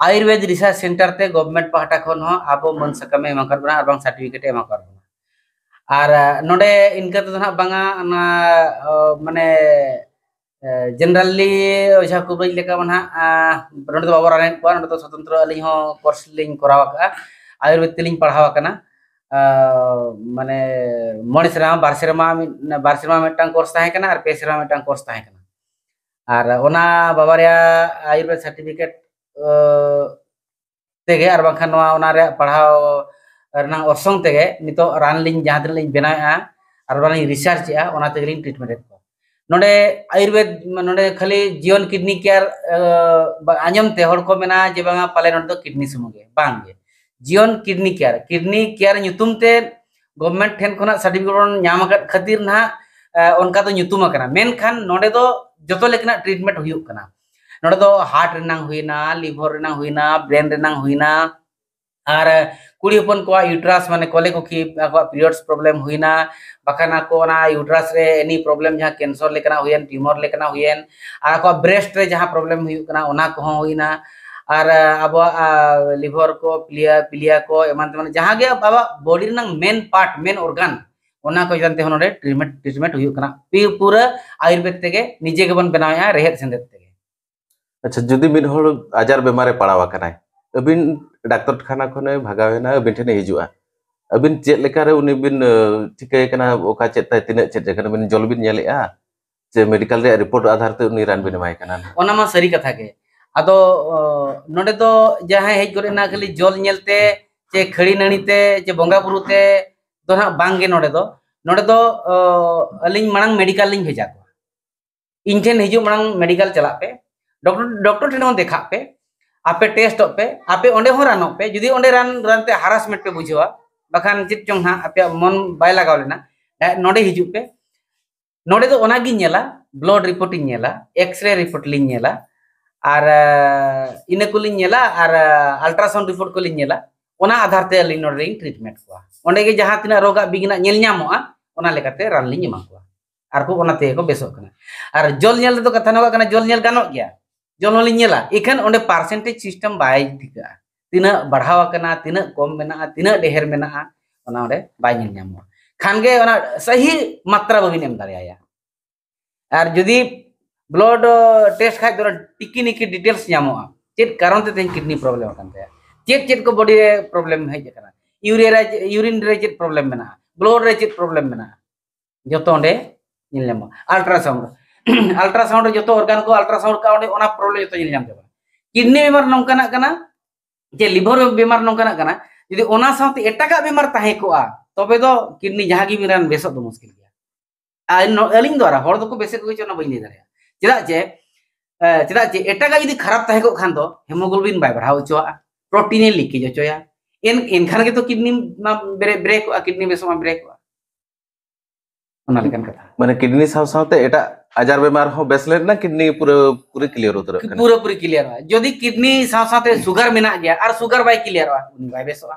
ᱟᱭᱩᱨᱵᱮᱫ ᱨᱤᱥᱟᱨᱪ ᱥᱮᱱᱴᱟᱨ ᱛᱮ ᱜᱚᱵᱷᱢᱮᱱᱴ ᱯᱟᱦᱴᱟ ᱠᱷᱚᱱ ᱦᱚᱸ ᱟᱵᱚ ᱢᱟᱹᱱ ᱥᱟᱠᱟᱢᱮ ᱮᱢ ᱟᱠᱟᱫ ᱵᱚᱱᱟ ᱟᱨ ᱵᱟᱝ ᱥᱟᱨᱴᱤᱯᱷᱤᱠᱮᱴ ᱮ ᱮᱢ ᱟᱠᱟᱫ ᱵᱚᱱᱟ᱾ ᱟᱨ, ᱟᱨ ᱱᱚᱰᱮ ᱤᱱᱠᱟᱹ ᱛᱮᱫᱚ ᱱᱟᱦᱟᱜ ᱵᱟᱝᱟ, ᱚᱱᱟ, ᱚ, ᱢᱟᱱᱮ, ᱡᱮᱱᱟᱨᱟᱞᱤ ᱚᱡᱷᱟ ᱠᱚᱵᱤᱨᱟᱡᱽ ᱞᱮᱠᱟ ᱢᱟ ᱱᱟᱦᱟᱜ, ᱟ, ᱱᱚᱰᱮ ᱫᱚ ᱵᱟᱵᱚ ᱨᱟᱱᱮᱫ ᱠᱚᱣᱟ᱾ ᱱᱚᱰᱮ ᱫᱚ ᱥᱚᱛᱚᱱᱛᱨᱚ ᱟᱹᱞᱤᱧ ᱦᱚᱸ ᱠᱳᱨᱥ ᱞᱤᱧ ᱠᱚᱨᱟᱣ ᱟᱠᱟᱫᱼᱟ, ᱟᱭᱩᱨᱵᱮᱫ ᱛᱮᱞᱤᱧ ᱯᱟᱲᱦᱟᱣ ᱟᱠᱟᱱᱟ᱾ ᱟ, ᱢᱟᱱᱮ ᱢᱚᱬᱮ ᱥᱮᱨᱢᱟ, ᱵᱟᱨ ᱥᱮᱨᱢᱟ ᱢᱤᱫ, ᱵᱟᱨ ᱥᱮᱨᱢᱟ ᱢᱤᱫᱴᱟᱝ ᱠᱳᱨᱥ ᱛᱟᱦᱮᱸ ᱠᱟᱱᱟ ᱟᱨ ᱯᱮ ᱥᱮᱨᱢᱟ ᱢᱤᱫᱴᱟᱝ ᱠᱳᱨᱥ ᱛᱟᱦᱮᱸ ᱠᱟᱱᱟ᱾ ᱟᱨ ᱚᱱᱟ ᱵᱟᱵᱟ ᱨᱮᱭᱟᱜ ᱟᱭᱩᱨᱵᱮᱫ ᱥᱟᱨᱴᱤᱯᱷᱤᱠᱮᱴ, ᱟ, ᱛᱮᱜᱮ ᱟᱨ ᱵᱟᱝᱠᱷᱟᱱ ᱱᱚᱣᱟ, ᱚᱱᱟ ᱨᱮᱭᱟᱜ ᱯᱟᱲᱦᱟᱣ ᱨᱮᱱᱟᱜ ᱚᱨᱥᱚᱝ ᱛᱮᱜᱮ ᱱᱤᱛᱚᱜ ᱨᱟᱱ ᱞᱤᱧ ᱡᱟᱦᱟᱸ ᱛᱤᱱᱟᱹᱜ ᱞᱤᱧ ᱵᱮᱱᱟᱣᱮᱫᱼᱟ ᱟᱨ ᱚᱱᱟ ᱞᱤᱧ ᱨᱤᱥᱟᱨᱪ ᱮᱫᱼᱟ, ᱚᱱᱟ ᱛᱮᱜᱮ ᱞᱤᱧ ᱴᱨᱤᱴᱢᱮᱱᱴ ᱮᱫ ᱠᱚᱣᱟ᱾ ᱱᱚᱰᱮ ᱟᱭᱩᱨᱵᱮᱫ, ᱱᱚᱰᱮ ᱠᱷᱟᱹᱞᱤ ᱡᱤᱭᱚᱱ ᱠᱤᱰᱱᱤ ᱠᱮᱭᱟᱨ, ᱟ, ᱵᱟ-, ᱟᱸᱡᱚᱢ ᱛᱮ ᱦᱚᱲ ᱠᱚ ᱢᱮᱱᱟ ᱡᱮ ᱵᱟᱝᱟ ᱯᱟᱞᱮ ᱱᱚᱰᱮ ᱫᱚ ᱠᱤᱰᱱᱤ ᱥᱩᱢᱩᱝ ᱜᱮ, ᱵᱟᱝ ᱜᱮ᱾ ᱡᱤᱭᱚᱱ ᱠᱤᱰᱱᱤ ᱠᱮᱭᱟᱨ, ᱠᱤᱰᱱᱤ ᱠᱮᱭᱟᱨ ᱧᱩᱛᱩᱢ ᱛᱮ ᱜᱚᱵᱷᱢᱮᱱᱴ ᱴᱷᱮᱱ ᱠᱷᱚᱱᱟᱜ ᱥᱟᱨᱴᱤᱯᱷᱤᱠᱮᱴ ᱵᱚᱱ ᱧᱟᱢ ᱟᱠᱟᱫ ᱠᱷᱟᱹᱛᱤᱨ ᱱᱟᱦᱟᱜ, ᱟ, ᱚᱱᱠᱟ ᱫᱚ ᱧᱩᱛᱩᱢ ᱟᱠᱟᱱᱟ, ᱢᱮᱱᱠᱷᱟᱱ ᱱᱚᱰᱮ ᱫᱚ ᱡᱚᱛᱚ ᱞᱮᱠᱟᱱᱟᱜ ᱴᱨᱤᱴᱢᱮᱱᱴ ᱦᱩᱭᱩᱜ ᱠᱟᱱᱟ᱾ ᱱᱚᱰᱮ ᱫᱚ ᱦᱟᱨᱴ ᱨᱮᱱᱟᱝ ᱦᱩᱭᱱᱟ, ᱞᱤᱵᱷᱚᱨ ᱨᱮᱱᱟᱝ ᱦᱩᱭᱱᱟ, ᱵᱨᱮᱱ ᱨᱮᱱᱟᱝ ᱦᱩᱭᱱᱟ, ᱟᱨ ᱠᱩᱲᱤ ᱦᱚᱯᱚᱱ ᱠᱚᱣᱟᱜ ᱤᱭᱩᱴᱨᱟᱥ, ᱢᱟᱱᱮ ᱠᱚᱞᱮ ᱠᱚᱠᱷᱤ, ᱟᱠᱚᱣᱟᱜ ᱯᱤᱨᱤᱭᱚᱰᱥ ᱯᱨᱚᱵᱞᱮᱢ ᱦᱩᱭᱱᱟ, ᱵᱟᱠᱷᱟᱱ ᱟᱠᱚ ᱚᱱᱟ ᱤᱭᱩᱴᱨᱟᱥ ᱨᱮ ᱮᱱᱤ ᱯᱨᱚᱵᱞᱮᱢ, ᱡᱟᱦᱟᱸ ᱠᱮᱱᱥᱟᱨ ᱞᱮᱠᱟᱱᱟᱜ ᱦᱩᱭᱮᱱ, ᱴᱤᱭᱩᱢᱟᱨ ᱞᱮᱠᱟᱱᱟᱜ ᱦᱩᱭᱮᱱ, ᱟᱨ ᱟᱠᱚᱣᱟᱜ ᱵᱨᱮᱥᱴ ᱨᱮ ᱡᱟᱦᱟᱸ ᱯᱨᱚᱵᱞᱮᱢ ᱦᱩᱭᱩᱜ ᱠᱟᱱᱟ, ᱚᱱᱟ ᱠᱚᱦᱚᱸ ᱦᱩᱭᱱᱟ, ᱟᱨ, ᱟ, ᱟᱵᱚᱣᱟᱜ, ᱟ, ᱞᱤᱵᱷᱚᱨ ᱠᱚ, ᱯᱤᱞᱤᱭᱟ, ᱯᱤᱞᱤᱭᱟ ᱠᱚ, ᱮᱢᱟᱱ ᱛᱮᱢᱟᱱ, ᱡᱟᱦᱟᱸ ᱜᱮ ᱟᱵᱚᱣᱟᱜ ᱵᱚᱰᱤ ᱨᱮᱱᱟᱝ ᱢᱮᱱ ᱯᱟᱨᱴ, ᱢᱮᱱ ᱚᱨᱜᱟᱱ, ᱚᱱᱟ ᱠᱚ ᱪᱮᱛᱟᱱ ᱛᱮᱦᱚᱸ ᱱᱚᱰᱮ ᱴᱨᱤᱴᱢᱮᱱᱴ, ᱴᱨᱤᱴᱢᱮᱱᱴ ᱦᱩᱭᱩᱜ ᱠᱟᱱᱟ᱾ ᱯᱤ-, ᱯᱩᱨᱟᱹ ᱟᱭᱩᱨᱵᱮᱫ ᱛᱮᱜᱮ, ᱱᱤᱡᱮ ᱜᱮᱵᱚᱱ ᱵᱮᱱᱟᱣᱮᱫᱼᱟ ᱨᱮᱦᱮᱫ ᱥᱮᱸᱫᱮᱫ ᱛᱮᱜᱮ᱾ ᱟᱪᱪᱷᱟ, ᱡᱩᱫᱤ ᱢᱤᱫ ᱦᱚᱲ ᱟᱡᱟᱨ ᱵᱮᱢᱟᱨᱮ ᱯᱟᱲᱟᱣ ᱟᱠᱟᱱᱟᱭ, ᱟᱹᱵᱤᱱ ᱰᱟᱠᱛᱚᱨ ᱠᱷᱟᱱᱟ ᱠᱷᱚᱱᱮ ᱵᱷᱟᱜᱟᱣ ᱮᱱᱟ, ᱟᱹᱵᱤᱱ ᱴᱷᱮᱱᱮ ᱦᱤᱡᱩᱜᱼᱟ, ᱟᱹᱵᱤᱱ ᱪᱮᱫ ᱞᱮᱠᱟᱨᱮ ᱩᱱᱤ ᱵᱤᱱ, ᱟᱹ, ᱴᱷᱤᱠᱟᱹᱭᱮ ᱠᱟᱱᱟ, ᱚᱠᱟ ᱪᱮᱫ ᱛᱟᱭ, ᱛᱤᱱᱟᱹᱜ ᱪᱮᱫ ᱟᱠᱟᱱᱟ, ᱵᱤᱱ ᱡᱚᱞ ᱵᱤᱱ ᱧᱮᱞᱮᱜᱼᱟ, ᱥᱮ ᱢᱮᱰᱤᱠᱮᱞ ᱨᱮᱭᱟᱜ ᱨᱤᱯᱳᱨᱴ ᱟᱫᱷᱟᱨ ᱛᱮ ᱩᱱᱤ ᱨᱟᱱ ᱵᱤᱱ ᱮᱢᱟᱭ ᱠᱟᱱᱟ? ᱚᱱᱟ ᱢᱟ ᱥᱟᱹᱨᱤ ᱠᱟᱛᱷᱟ ᱜᱮ᱾ ᱟᱫᱚ ᱱᱚᱰᱮ ᱫᱚ ᱡᱟᱦᱟᱸᱭ ᱦᱮᱡ ᱜᱚᱫ ᱮᱱᱟ ᱠᱷᱟᱹᱞᱤ ᱡᱚᱞ ᱧᱮᱞ ᱛᱮ, ᱪᱮ ᱠᱷᱟᱹᱲᱤ ᱱᱟᱹᱲᱤ ᱛᱮ, ᱪᱮ ᱵᱚᱸᱜᱟ ᱵᱩᱨᱩ ᱛᱮ ᱫᱚ ᱱᱟᱦᱟᱜ ᱵᱟᱝ ᱜᱮ᱾ ᱱᱚᱰᱮ ᱫᱚ ᱱᱚᱰᱮ ᱫᱚ ᱟᱹᱞᱤᱧ ᱢᱟᱲᱟᱝ ᱢᱮᱰᱤᱠᱟᱞ ᱞᱤᱧ ᱵᱷᱮᱡᱟ ᱠᱚᱣᱟ᱾ ᱤᱧ ᱴᱷᱮᱱ ᱦᱤᱡᱩᱜ ᱢᱟᱲᱟᱝ ᱢᱮᱰᱤᱠᱟᱞ ᱪᱟᱞᱟᱜ ᱯᱮ, ᱰᱚᱠᱴᱚᱨ ᱰᱚᱠᱴᱚᱨ ᱴᱷᱮᱱ ᱦᱚᱸ ᱫᱮᱠᱷᱟᱜ ᱯᱮ, ᱟᱯᱮ ᱴᱮᱥᱴᱚᱜ ᱯᱮ, ᱟᱯᱮ ᱚᱸᱰᱮ ᱦᱚᱸ ᱨᱟᱱᱚᱜ ᱯᱮ᱾ ᱡᱩᱫᱤ ᱚᱸᱰᱮ ᱨᱟᱱ ᱨᱟᱱ ᱛᱮ ᱦᱟᱨᱟᱥᱢᱮᱱᱴ ᱯᱮ ᱵᱩᱡᱷᱟᱹᱣᱟ, ᱵᱟᱠᱷᱟᱱ ᱪᱮᱫ ᱪᱚᱝ ᱦᱟᱸᱜ ᱟᱯᱮᱭᱟᱜ ᱢᱚᱱ ᱵᱟᱭ ᱞᱟᱜᱟᱣ ᱞᱮᱱᱟ, ᱱᱚᱰᱮ ᱦᱤᱡᱩᱜ ᱯᱮ᱾ ᱱᱚᱰᱮ ᱫᱚ ᱚᱱᱟᱜᱤᱧ ᱧᱮᱞᱟ, ᱵᱞᱟᱰ ᱨᱤᱯᱳᱨᱴ ᱤᱧ ᱧᱮᱞᱟ, ᱮᱠᱥᱨᱮ ᱨᱤᱯᱳᱨᱴ ᱞᱤᱧ ᱧᱮᱞᱟ, ᱟᱨ ᱤᱱᱟᱹ ᱠᱚᱞᱤᱧ ᱧᱮᱞᱟ, ᱟᱨ ᱟᱞᱴᱨᱟᱥᱟᱣᱩᱱᱰ ᱨᱤᱯᱳᱨᱴ ᱠᱚᱞᱤᱧ ᱧᱮᱞᱟ᱾ ᱚᱱᱟ ᱟᱫᱷᱟᱨ ᱛᱮ ᱟᱹᱞᱤᱧ ᱱᱚᱰᱮ ᱞᱤᱧ ᱴᱨᱤᱴᱢᱮᱱᱴ ᱠᱚᱣᱟ᱾ ᱚᱸᱰᱮ ᱜᱮ ᱡᱟᱦᱟᱸ ᱛᱤᱱᱟᱹᱜ ᱨᱳᱜᱽ ᱟᱜ ᱵᱤᱜᱷᱤᱱᱟᱜ ᱧᱮᱞ ᱧᱟᱢᱚᱜᱼᱟ, ᱚᱱᱟ ᱞᱮᱠᱟᱛᱮ ᱨᱟᱱ ᱞᱤᱧ ᱮᱢᱟ ᱠᱚᱣᱟ᱾ ᱟᱨ ᱠᱚ ᱚᱱᱟ ᱛᱮᱜᱮ ᱠᱚ ᱵᱮᱥᱚᱜ ᱠᱟᱱᱟ᱾ ᱟᱨ ᱡᱚᱞ ᱧᱮᱞ ᱨᱮᱫᱚ ᱠᱟᱛᱷᱟ ᱱᱚᱝᱠᱟ ᱠᱟᱱᱟ, ᱡᱚᱞ ᱧᱮᱞ ᱜᱟᱱᱚᱜ ᱜᱮᱭᱟ, ᱡᱚᱞ ᱦᱚᱸᱞᱤᱧ ᱧᱮᱞᱟ, ᱤᱠᱷᱟᱹᱱ ᱚᱸᱰᱮ ᱯᱟᱨᱥᱮᱱᱴᱮᱡᱽ ᱥᱤᱥᱴᱮᱢ ᱵᱟᱭ ᱴᱷᱤᱠᱟᱹᱜᱼᱟ᱾ ᱛᱤᱱᱟᱹᱜ ᱵᱟᱲᱦᱟᱣ ᱟᱠᱟᱱᱟ, ᱛᱤᱱᱟᱹᱜ ᱠᱚᱢ ᱢᱮᱱᱟᱜᱼᱟ, ᱛᱤᱱᱟᱹᱜ ᱰᱷᱮᱨ ᱢᱮᱱᱟᱜᱼᱟ, ᱚᱱᱟ ᱚᱸᱰᱮ ᱵᱟᱭ ᱧᱮᱞ ᱧᱟᱢᱚᱜᱼᱟ᱾ ᱠᱷᱟᱱ ᱜᱮ ᱚᱱᱟ ᱥᱟᱹᱦᱤ ᱢᱟᱛᱨᱟ ᱵᱟᱹᱵᱤᱱ ᱮᱢ ᱫᱟᱲᱮᱭᱟᱭᱟ᱾ ᱟᱨ ᱡᱩᱫᱤ ᱵᱞᱟᱰ ᱴᱮᱥᱴ ᱠᱷᱟᱡ ᱫᱚ ᱚᱱᱟ ᱴᱤᱠᱤ ᱱᱤᱠᱤ ᱰᱤᱴᱮᱞᱥ ᱧᱟᱢᱚᱜᱼᱟ, ᱪᱮᱫ ᱠᱟᱨᱚᱱ ᱛᱮ ᱛᱮᱦᱮᱧ ᱠᱤᱰᱱᱤ ᱯᱨᱚᱵᱞᱮᱢ ᱟᱠᱟᱱ ᱛᱟᱭᱟ, ᱪᱮᱫ ᱪᱮᱫ ᱠᱚ ᱵᱚᱰᱤ ᱨᱮ ᱯᱨᱚᱵᱞᱮᱢ ᱦᱮᱡ ᱟᱠᱟᱱᱟ, ᱤᱭᱩᱨᱤᱭᱟ ᱨᱮ, ᱤᱭᱩᱨᱤᱱ ᱨᱮ ᱪᱮᱫ ᱯᱨᱚᱵᱞᱮᱢ ᱢᱮᱱᱟᱜᱼᱟ, ᱵᱞᱟᱰ ᱨᱮ ᱪᱮᱫ ᱯᱨᱚᱵᱞᱮᱢ ᱢᱮᱱᱟᱜᱼᱟ, ᱡᱚᱛᱚ ᱚᱸᱰᱮ ᱧᱮᱞ ᱧᱟᱢᱚᱜᱼᱟ᱾ ᱟᱞᱴᱨᱟᱥᱟᱣᱩᱱᱰ, ᱟᱞᱴᱨᱟᱥᱟᱣᱩᱱᱰ ᱨᱮ ᱡᱚᱛᱚ ᱚᱨᱜᱟᱱ ᱠᱚ ᱟᱞᱴᱨᱟᱥᱟᱣᱩᱱᱰ ᱠᱟᱜᱼᱟ, ᱚᱸᱰᱮ ᱚᱱᱟ ᱯᱨᱚᱵᱞᱮᱢ ᱡᱚᱛᱚ ᱧᱮᱞ ᱧᱟᱢ ᱪᱟᱵᱟᱜᱼᱟ᱾ ᱠᱤᱰᱱᱤ ᱵᱤᱢᱟᱨ ᱱᱚᱝᱠᱟᱱᱟᱜ ᱠᱟᱱᱟ ᱡᱮ ᱞᱤᱵᱷᱟᱨ ᱵᱤᱢᱟᱨ ᱱᱚᱝᱠᱟᱱᱟᱜ ᱠᱟᱱᱟ, ᱡᱩᱫᱤ ᱚᱱᱟ ᱥᱟᱶᱛᱮ ᱮᱴᱟᱜᱟᱜ ᱵᱤᱢᱟᱨ ᱛᱟᱦᱮᱸ ᱠᱚᱜᱼᱟ, ᱛᱚᱵᱮ ᱫᱚ ᱠᱤᱰᱱᱤ ᱡᱟᱦᱟᱸ ᱜᱮ ᱵᱤᱢᱟᱨ ᱵᱮᱥᱚᱜ ᱫᱚ ᱢᱩᱥᱠᱤᱞ ᱜᱮᱭᱟ᱾ ᱟᱨ ᱱᱚ-, ᱟᱹᱞᱤᱧ ᱫᱚ ᱟᱨ ᱦᱚᱲ ᱫᱚᱠᱚ ᱵᱮᱥᱮᱫ ᱠᱚᱜᱮ ᱪᱚ ᱚᱱᱟ ᱵᱟᱹᱧ ᱞᱟᱹᱭ ᱫᱟᱲᱮᱭᱟᱜᱼᱟ᱾ ᱪᱮᱫᱟᱜ ᱪᱮ, ᱮ, ᱪᱮᱫᱟᱜ ᱪᱮ ᱮᱴᱟᱜᱟᱜ ᱡᱩᱫᱤ ᱠᱷᱟᱨᱟᱯ ᱛᱟᱦᱮᱸ ᱠᱚᱜ ᱠᱷᱟᱱ ᱫᱚ ᱦᱮᱢᱳᱜᱞᱳᱵᱤᱱ ᱵᱟᱭ ᱵᱟᱲᱦᱟᱣ ᱦᱚᱪᱚᱣᱟᱜᱼᱟ, ᱯᱨᱳᱴᱤᱱ ᱮ ᱞᱤᱠᱮᱡᱽ ᱦᱚᱪᱚᱭᱟ, ᱮᱱ-, ᱮᱱᱠᱷᱟᱱ ᱜᱮᱛᱚ ᱠᱤᱰᱱᱤ ᱢᱟ ᱵᱨᱮ-, ᱵᱨᱮᱠᱚᱜᱼᱟ, ᱠᱤᱰᱱᱤ ᱵᱮᱥᱚᱜ ᱢᱟ ᱵᱨᱮᱠᱚᱜᱼᱟ᱾ ᱚᱱᱟ ᱞᱮᱠᱟᱱ ᱠᱟᱛᱷᱟ᱾ ᱢᱟᱱᱮ ᱠᱤᱰᱱᱤ ᱥᱟᱶ ᱥᱟᱶᱛᱮ ᱮᱴᱟᱜ ᱟᱡᱟᱨ ᱵᱮᱢᱟᱨ ᱦᱚᱸ ᱵᱮᱥ ᱞᱮᱱᱟ, ᱠᱤᱰᱱᱤ ᱯᱩᱨᱟᱹ ᱯᱩᱨᱤ ᱠᱞᱤᱭᱟᱨ ᱩᱛᱟᱹᱨᱚᱜ ᱠᱟᱱᱟ᱾ ᱯᱩᱨᱟᱹ ᱯᱩᱨᱤ ᱠᱞᱤᱭᱟᱨᱚᱜᱼᱟ᱾ ᱡᱩᱫᱤ ᱠᱤᱰᱱᱤ ᱥᱟᱶ ᱥᱟᱶᱛᱮ ᱥᱩᱜᱟᱨ ᱢᱮᱱᱟᱜ ᱜᱮᱭᱟ ᱟᱨ ᱥᱩᱜᱟᱨ ᱵᱟᱭ ᱠᱞᱤᱭᱟᱨᱚᱜᱼᱟ, ᱩᱱᱤ ᱵᱟᱭ ᱵᱮᱥᱚᱜᱼᱟ᱾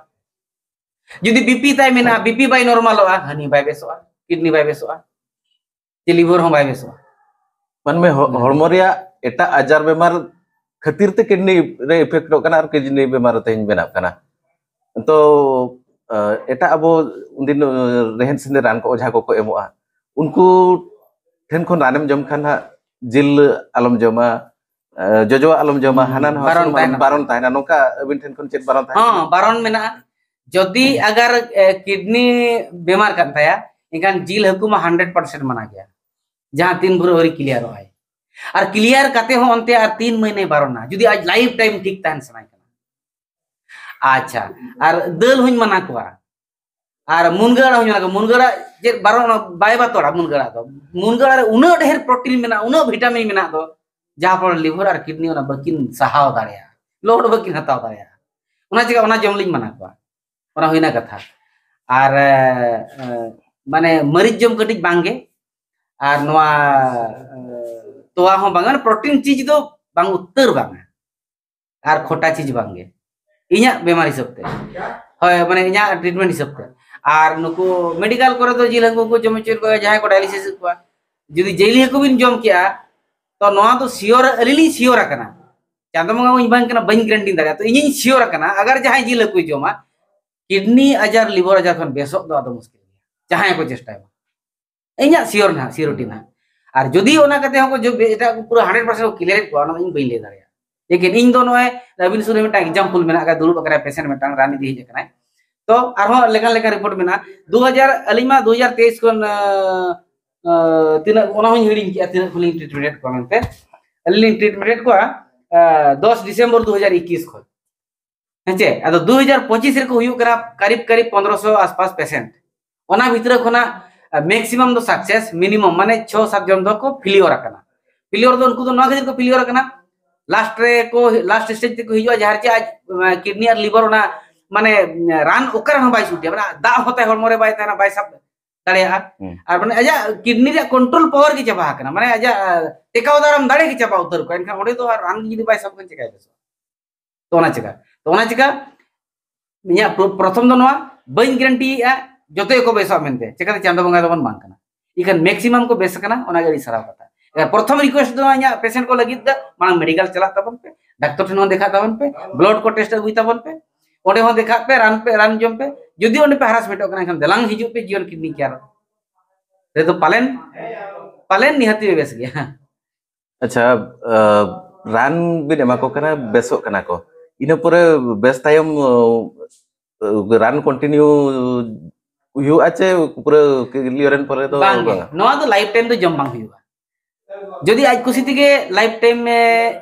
ᱡᱩᱫᱤ ᱵᱤᱯᱤ ᱛᱟᱭ ᱢᱮᱱᱟᱜᱼᱟ, ᱵᱤᱯᱤ ᱵᱟᱭ ᱱᱚᱨᱢᱟᱞᱚᱜᱼᱟ, ᱦᱟᱹᱱᱤ ᱵᱟᱭ ᱵᱮᱥᱚᱜᱼᱟ, ᱠᱤᱰᱱᱤ ᱵᱟᱭ ᱵᱮᱥᱚᱜᱼᱟ, ᱪᱮ ᱞᱤᱵᱷᱟᱨ ᱦᱚᱸ ᱵᱟᱭ ᱵᱮᱥᱚᱜᱼᱟ᱾ ᱢᱟᱱᱢᱤ ᱦᱚ-, ᱦᱩᱸ᱾ ᱦᱚᱲᱢᱚ ᱨᱮᱭᱟᱜ ᱮᱴᱟᱜ ᱟᱡᱟᱨ ᱵᱮᱢᱟᱨ ᱠᱷᱟᱹᱛᱤᱨ ᱛᱮ ᱠᱤᱰᱱᱤ ᱨᱮ ᱤᱯᱷᱮᱠᱴᱚᱜ ᱠᱟᱱᱟ ᱟᱨ ᱠᱤᱰᱱᱤ ᱵᱮᱢᱟᱨ ᱨᱮ ᱛᱮᱦᱮᱧ ᱵᱮᱱᱟᱜ ᱠᱟᱱᱟ᱾ ᱛᱚ, ᱟ, ᱮᱴᱟᱜ ᱟᱵᱚ ᱩᱱᱫᱤᱱ, ᱟ, ᱨᱮᱦᱮᱫ ᱥᱮᱸᱫᱮᱫ ᱨᱟᱱ ᱠᱚ ᱚᱡᱷᱟ ᱠᱚᱠᱚ ᱮᱢᱚᱜᱼᱟ, ᱩᱱᱠᱩ ᱴᱷᱮᱱ ᱠᱷᱚᱱ ᱨᱟᱱᱮᱢ ᱡᱚᱢ ᱠᱷᱟᱱ ᱦᱟᱸᱜ ᱡᱤᱞ ᱟᱞᱚᱢ ᱡᱚᱢᱟ, ᱟ, ᱡᱚᱡᱚᱣᱟᱜ ᱟᱞᱚᱢ ᱡᱚᱢᱟ, ᱦᱩᱸ, ᱦᱟᱱᱟ ᱱᱟᱣᱟ ᱵᱟᱨᱚᱱ ᱥᱩᱱᱩᱢ ᱟᱞᱚᱢ, ᱛᱟᱦᱮᱱᱟ᱾ ᱵᱟᱨᱚᱱ ᱛᱟᱦᱮᱱᱟ, ᱱᱚᱝᱠᱟ ᱟᱹᱵᱤᱱ ᱴᱷᱮᱱ ᱠᱷᱚᱱ ᱪᱮᱫ ᱵᱟᱨᱚᱱ ᱛᱟᱦᱮᱱᱟ? ᱦᱚᱸ, ᱵᱟᱨᱚᱱ ᱢᱮᱱᱟᱜᱼᱟ᱾ ᱡᱩᱫᱤ ᱟᱜᱟᱨ, ᱮ, ᱠᱤᱰᱱᱤ ᱵᱮᱢᱟᱨ ᱠᱟᱱ ᱛᱟᱭᱟ, ᱮᱱᱠᱷᱟᱱ ᱡᱤᱞ ᱦᱟᱹᱠᱩ ᱢᱟ ᱦᱟᱱᱰᱨᱮᱰ ᱯᱟᱨᱥᱮᱱᱴ ᱢᱟᱱᱟ ᱜᱮᱭᱟ, ᱡᱟᱦᱟᱸ ᱛᱤᱱ ᱵᱷᱳᱨ ᱟᱹᱣᱨᱤ ᱠᱞᱤᱭᱟᱨᱚᱜ ᱟᱭ᱾ ᱟᱨ ᱠᱞᱤᱭᱟᱨ ᱠᱟᱛᱮ ᱦᱚᱸ ᱚᱱᱛᱮ ᱟᱨ ᱛᱤᱱ ᱢᱟᱹᱦᱱᱟᱹ ᱵᱟᱨᱚᱱᱟ, ᱡᱩᱫᱤ ᱟᱡ ᱞᱟᱭᱤᱯᱷ ᱴᱟᱭᱤᱢ ᱴᱷᱤᱠ ᱛᱟᱦᱮᱱ ᱥᱟᱱᱟᱭ ᱠᱟᱱᱟ᱾ ᱟᱪᱪᱷᱟ, ᱟᱨ ᱫᱟᱹᱞ ᱦᱚᱧ ᱢᱟᱱᱟ ᱠᱚᱣᱟ, ᱟᱨ ᱢᱩᱱᱜᱟᱹ ᱟᱲᱟᱜ ᱦᱚᱧ ᱢᱟᱱᱟ ᱠᱚᱣᱟ᱾ ᱢᱩᱱᱜᱟᱹ ᱟᱲᱟᱜ ᱪᱮᱫ ᱵᱟᱨᱚᱱ, ᱚᱱᱟ ᱵᱟᱭ ᱵᱟᱛᱚᱲᱟ ᱢᱩᱱᱜᱟᱹ ᱟᱲᱟᱜ ᱫᱚ᱾ ᱢᱩᱱᱜᱟᱹ ᱟᱲᱟᱜ ᱨᱮ ᱩᱱᱟᱹᱜ ᱰᱷᱮᱨ ᱯᱨᱳᱴᱤᱱ ᱢᱮᱱᱟᱜᱼᱟ, ᱩᱱᱟᱹᱜ ᱵᱷᱤᱴᱟᱢᱤᱱ ᱢᱮᱱᱟᱜ ᱫᱚ, ᱡᱟᱦᱟᱸ ᱯᱷᱚᱞ ᱞᱤᱵᱷᱟᱨ ᱟᱨ ᱠᱤᱰᱱᱤ ᱚᱱᱟ ᱵᱟᱹᱠᱤᱱ ᱥᱟᱦᱟᱣ ᱫᱟᱲᱮᱭᱟᱜᱼᱟ, ᱞᱳᱰ ᱵᱟᱹᱠᱤᱱ ᱦᱟᱛᱟᱣ ᱫᱟᱲᱮᱭᱟᱜᱼᱟ᱾ ᱚᱱᱟ ᱪᱤᱠᱟ ᱚᱱᱟ ᱡᱚᱢ ᱞᱤᱧ ᱢᱟᱱᱟ ᱠᱚᱣᱟ᱾ ᱚᱱᱟ ᱦᱩᱭᱱᱟ ᱠᱟᱛᱷᱟ᱾ ᱟᱨ ᱮ, ᱮ, ᱢᱟᱱᱮ ᱢᱟᱹᱨᱤᱪ ᱡᱚᱢ ᱠᱟᱹᱴᱤᱡ ᱵᱟᱝᱜᱮ, ᱟᱨ ᱱᱚᱣᱟ ᱮ, ᱛᱚᱣᱟ ᱦᱚᱸ ᱵᱟᱝᱟ, ᱯᱨᱳᱴᱤᱱ ᱪᱤᱡᱽ ᱫᱚ ᱵᱟᱝ ᱩᱛᱟᱹᱨ ᱵᱟᱝᱟ, ᱟᱨ ᱠᱷᱚᱴᱟ ᱪᱤᱡᱽ ᱵᱟᱝᱜᱮ, ᱤᱧᱟᱹᱜ ᱵᱮᱢᱟᱨ ᱦᱤᱥᱟᱹᱵ ᱛᱮ᱾ ᱦᱳᱭ, ᱢᱟᱱᱮ ᱤᱧᱟᱹᱜ ᱴᱨᱤᱴᱢᱮᱱᱴ ᱦᱤᱥᱟᱹᱵ ᱛᱮ᱾ ᱟᱨ ᱱᱩᱠᱩ ᱢᱮᱰᱤᱠᱟᱞ ᱠᱚᱨᱮ ᱫᱚ ᱡᱤᱞ ᱦᱟᱹᱠᱩ ᱠᱚ ᱡᱚᱢ ᱦᱚᱪᱚᱭᱮᱫ ᱠᱚᱣᱟ, ᱡᱟᱦᱟᱸᱭ ᱠᱚ ᱰᱟᱭᱟᱞᱤᱥᱤᱥ ᱮᱫ ᱠᱚᱣᱟ, ᱡᱩᱫᱤ ᱡᱤᱞ ᱦᱟᱹᱠᱩ ᱵᱤᱱ ᱡᱚᱢ ᱠᱮᱜᱼᱟ, ᱛᱚ ᱱᱚᱣᱟ ᱫᱚ ᱥᱤᱭᱳᱨ ᱟᱹᱞᱤᱧ ᱞᱤᱧ ᱥᱤᱭᱳᱨ ᱟᱠᱟᱱᱟ᱾ ᱪᱟᱸᱫᱚ ᱵᱚᱸᱜᱟ ᱦᱚᱸ ᱤᱧ ᱵᱟᱝ ᱠᱟᱱᱟ, ᱵᱟᱹᱧ ᱜᱮᱨᱮᱱᱴᱤ ᱫᱟᱲᱮᱭᱟᱜᱼᱟ᱾ ᱛᱚ ᱤᱧᱤᱧ ᱥᱤᱭᱳᱨ ᱟᱠᱟᱱᱟ, ᱟᱜᱟᱨ ᱡᱟᱦᱟᱸᱭ ᱡᱤᱞ ᱦᱟᱹᱠᱩᱭ ᱡᱚᱢᱟ, ᱠᱤᱰᱱᱤ ᱟᱡᱟᱨ, ᱞᱤᱵᱷᱟᱨ ᱟᱡᱟᱨ ᱠᱷᱚᱱ ᱵᱮᱥᱚᱜ ᱫᱚ ᱟᱫᱚ ᱢᱩᱥᱠᱤᱞ ᱜᱮᱭᱟ, ᱡᱟᱦᱟᱸᱭ ᱠᱚ ᱪᱮᱥᱴᱟᱭ ᱢᱟ᱾ ᱤᱧᱟᱹᱜ ᱥᱤᱭᱳᱨ ᱱᱟᱦᱟᱜ, ᱥᱤᱭᱳᱨᱤᱴᱤ ᱱᱟᱦᱟᱜ᱾ ᱟᱨ ᱡᱩᱫᱤ ᱚᱱᱟ ᱠᱟᱛᱮ ᱦᱚᱸ ᱠᱚ ᱡᱚ-, ᱮᱴᱟᱜ ᱠᱚ ᱯᱩᱨᱟᱹ ᱦᱟᱱᱰᱨᱮᱰ ᱯᱟᱨᱥᱮᱱᱴ ᱠᱚ ᱠᱞᱤᱭᱟᱨᱮᱫ ᱠᱚᱣᱟ, ᱚᱱᱟ ᱫᱚ ᱤᱧ ᱵᱟᱹᱧ ᱞᱟᱹᱭ ᱫᱟᱲᱮᱭᱟᱜᱼᱟ᱾ ᱞᱮᱠᱤᱱ ᱤᱧ ᱫᱚ ᱱᱚᱜᱼᱚᱭ ᱟᱹᱵᱤᱱ ᱥᱩᱨ ᱨᱮ ᱢᱤᱫᱴᱟᱝ ᱮᱠᱡᱟᱢᱯᱚᱞ ᱢᱮᱱᱟᱜ ᱟᱠᱟᱫ, ᱫᱩᱲᱩᱵ ᱟᱠᱟᱱᱟᱭ ᱯᱮᱥᱮᱱᱴ ᱢᱤᱫᱴᱟᱝ, ᱨᱟᱱ ᱤᱫᱤ ᱦᱮᱡ ᱟᱠᱟᱱᱟᱭ᱾ ᱛᱚ ᱟᱨᱦᱚᱸ ᱞᱮᱠᱟᱱ ᱞᱮᱠᱟᱱ ᱨᱤᱯᱳᱨᱴ ᱢᱮᱱᱟᱜᱼᱟ᱾ ᱫᱩ ᱦᱟᱡᱟᱨ, ᱟᱹᱞᱤᱧ ᱢᱟ ᱫᱩ ᱦᱟᱡᱟᱨ ᱛᱮᱭᱤᱥ ᱠᱷᱚᱱ, ᱟᱸ, ᱟᱸ, ᱛᱤᱱᱟᱹᱜ, ᱚᱱᱟ ᱦᱚᱸᱧ ᱦᱤᱲᱤᱧ ᱠᱮᱜᱼᱟ, ᱛᱤᱱᱟᱹᱜ ᱠᱷᱚᱱ ᱞᱤᱧ ᱴᱨᱤᱴᱢᱮᱱᱴ ᱮᱫ ᱠᱚᱣᱟ ᱢᱮᱱᱛᱮ᱾ ᱟᱹᱞᱤᱧ ᱞᱤᱧ ᱴᱨᱤᱴᱢᱮᱱᱴ ᱮᱫ ᱠᱚᱣᱟ, ᱟᱸ, ᱫᱚᱥ ᱰᱤᱥᱮᱢᱵᱚᱨ ᱫᱩ ᱦᱟᱡᱟᱨ ᱮᱠᱩᱥ ᱠᱷᱚᱱ᱾ ᱦᱮᱸ ᱪᱮ? ᱟᱫᱚ ᱫᱩ ᱦᱟᱡᱟᱨ ᱯᱚᱸᱪᱤᱥ ᱨᱮᱠᱚ ᱦᱩᱭᱩᱜ ᱠᱟᱱᱟ ᱠᱟᱨᱤᱵ ᱠᱟᱨᱤᱵ ᱯᱚᱱᱨᱚᱥᱚ ᱟᱥᱯᱟᱥ ᱯᱮᱥᱮᱱᱴ᱾ ᱚᱱᱟ ᱵᱷᱤᱛᱨᱤ ᱠᱷᱚᱱᱟᱜ, ᱟ, ᱢᱮᱠᱥᱤᱢᱟᱢ ᱫᱚ ᱥᱟᱠᱥᱮᱥ, ᱢᱤᱱᱤᱢᱟᱢ ᱢᱟᱱᱮ ᱪᱷᱚ ᱥᱟᱛ ᱡᱚᱱ ᱫᱚᱠᱚ ᱯᱷᱮᱞᱤᱭᱚᱨ ᱟᱠᱟᱱᱟ᱾ ᱯᱷᱮᱞᱤᱭᱚᱨ ᱫᱚ ᱩᱱᱠᱩ ᱫᱚ ᱱᱚᱣᱟ ᱠᱷᱟᱹᱛᱤᱨ ᱠᱚ ᱯᱷᱮᱞᱤᱭᱚᱨ ᱟᱠᱟᱱᱟ, ᱞᱟᱥᱴ ᱨᱮ ᱠᱚ, ᱞᱟᱥᱴ ᱥᱴᱮᱡ ᱛᱮᱠᱚ ᱦᱤᱡᱩᱜᱼᱟ, ᱡᱟᱦᱟᱸ ᱨᱮ ᱪᱮ ᱟᱡ, ᱟ, ᱠᱤᱰᱱᱤ ᱟᱨ ᱞᱤᱵᱷᱟᱨ ᱚᱱᱟ, ᱢᱟᱱᱮ, ᱨᱟᱱ ᱚᱠᱟ ᱨᱮᱦᱚᱸ ᱵᱟᱭ ᱥᱩᱴ ᱮᱭᱟ, ᱢᱟᱱᱮ ᱫᱟᱜ ᱦᱚᱸ ᱛᱟᱭ ᱦᱚᱲᱢᱚ ᱨᱮ ᱵᱟᱭ ᱛᱟᱦᱮᱱᱟ, ᱵᱟᱭ ᱥᱟᱵ ᱫᱟᱲᱮᱭᱟᱜᱼᱟ᱾ ᱦᱩᱸ᱾ ᱟᱨ ᱢᱟᱱᱮ ᱟᱡᱟᱜ ᱠᱤᱰᱱᱤ ᱨᱮᱭᱟᱜ ᱠᱚᱱᱴᱨᱳᱞ ᱯᱟᱣᱟᱨ ᱜᱮ ᱪᱟᱵᱟ ᱟᱠᱟᱱᱟ, ᱢᱟᱱᱮ ᱟᱡᱟᱜ, ᱟ, ᱴᱮᱠᱟᱣ ᱫᱟᱨᱟᱢ ᱫᱟᱲᱮ ᱜᱮ ᱪᱟᱵᱟ ᱩᱛᱟᱹᱨ ᱠᱚᱣᱟ᱾ ᱮᱱᱠᱷᱟᱱ ᱚᱸᱰᱮ ᱫᱚ ᱟᱨ ᱨᱟᱱ ᱜᱮ ᱡᱩᱫᱤ ᱵᱟᱭ ᱥᱟᱵ ᱠᱷᱟᱱ ᱪᱮᱠᱟᱭ ᱵᱮᱥᱚᱜᱼᱟ? ᱛᱚ ᱚᱱᱟ ᱪᱤᱠᱟ, ᱛᱚ ᱚᱱᱟ ᱪᱤᱠᱟ ᱤᱧᱟᱹᱜ ᱯᱨᱚ-, ᱯᱨᱚᱛᱷᱚᱢ ᱫᱚ ᱱᱚᱣᱟ ᱵᱟᱹᱧ ᱜᱮᱨᱮᱱᱴᱤᱭᱮᱫᱼᱟ ᱡᱚᱛᱚ ᱜᱮᱠᱚ ᱵᱮᱥᱚᱜᱼᱟ ᱢᱮᱱᱛᱮ, ᱪᱤᱠᱟᱹᱛᱮ ᱪᱟᱸᱫᱚ ᱵᱚᱸᱜᱟ ᱫᱚᱵᱚᱱ ᱵᱟᱝ ᱠᱟᱱᱟ᱾ ᱤᱠᱷᱟᱹᱱ ᱢᱮᱠᱥᱤᱢᱟᱢ ᱠᱚ ᱵᱮᱥ ᱟᱠᱟᱱᱟ, ᱚᱱᱟᱜᱮ ᱟᱹᱰᱤ ᱥᱟᱨᱦᱟᱣ ᱠᱟᱛᱷᱟ᱾ ᱮ, ᱯᱨᱚᱛᱷᱚᱢ ᱨᱤᱠᱩᱭᱮᱥᱴ ᱫᱚ ᱤᱧᱟᱹᱜ ᱯᱮᱥᱮᱱᱴ ᱠᱚ ᱞᱟᱹᱜᱤᱫ ᱫᱚ, ᱢᱟᱲᱟᱝ ᱢᱮᱰᱤᱠᱟᱞ ᱪᱟᱞᱟᱜ ᱛᱟᱵᱚᱱ ᱯᱮ, ᱰᱟᱠᱛᱚᱨ ᱴᱷᱮᱱ ᱦᱚᱸ ᱫᱮᱠᱷᱟᱜ ᱛᱟᱵᱚᱱ ᱯᱮ, ᱵᱞᱟᱰ ᱠᱚ ᱴᱮᱥᱴ ᱟᱹᱜᱩᱭ ᱛᱟᱵᱚᱱ ᱯᱮ, ᱚᱸᱰᱮ ᱦᱚᱸ ᱫᱮᱠᱷᱟᱜ ᱯᱮ, ᱨᱟᱱ ᱯᱮ, ᱨᱟᱱ ᱡᱚᱢ ᱯᱮ᱾ ᱡᱩᱫᱤ ᱚᱸᱰᱮ ᱯᱮ ᱦᱟᱨᱟᱥᱢᱮᱱᱴᱚᱜ ᱠᱟᱱᱟ, ᱮᱱᱠᱷᱟᱱ ᱫᱮᱞᱟᱝ ᱦᱤᱡᱩᱜ ᱯᱮ ᱡᱤᱭᱚᱱ ᱠᱤᱰᱱᱤ ᱠᱮᱭᱟᱨ ᱨᱮᱫᱚ ᱯᱟᱞᱮᱱ, ᱯᱟᱞᱮᱱ ᱱᱤᱦᱟᱹᱛᱤ ᱯᱮ ᱵᱮᱥ ᱜᱮᱭᱟ᱾ ᱟᱪᱪᱷᱟ, ᱟ, ᱨᱟᱱ ᱵᱤᱱ ᱮᱢᱟ ᱠᱚ ᱠᱟᱱᱟ, ᱵᱮᱥᱚᱜ ᱠᱟᱱᱟ ᱠᱚ, ᱤᱱᱟᱹ ᱯᱚᱨᱮ ᱵᱮᱥ ᱛᱟᱭᱚᱢ, ᱟ, ᱨᱟᱱ ᱠᱚᱱᱴᱤᱱᱤᱭᱩ ᱦᱩᱭᱩᱜᱼᱟ ᱪᱮ ᱯᱩᱨᱟᱹ ᱠᱞᱤᱭᱟᱨᱮᱱ ᱯᱚᱨᱮ ᱫᱚ ᱵᱟᱝ ᱜᱮ, ᱵᱟᱝᱟ? ᱱᱚᱣᱟ ᱫᱚ ᱞᱟᱭᱤᱯᱷ ᱴᱟᱭᱤᱢ ᱫᱚ ᱡᱚᱢ ᱵᱟᱝ ᱦᱩᱭᱩᱜᱼᱟ᱾ ᱡᱩᱫᱤ ᱟᱡ ᱠᱩᱥᱤ ᱛᱮᱜᱮ ᱞᱟᱭᱤᱯᱷ ᱴᱟᱭᱤᱢ ᱮ,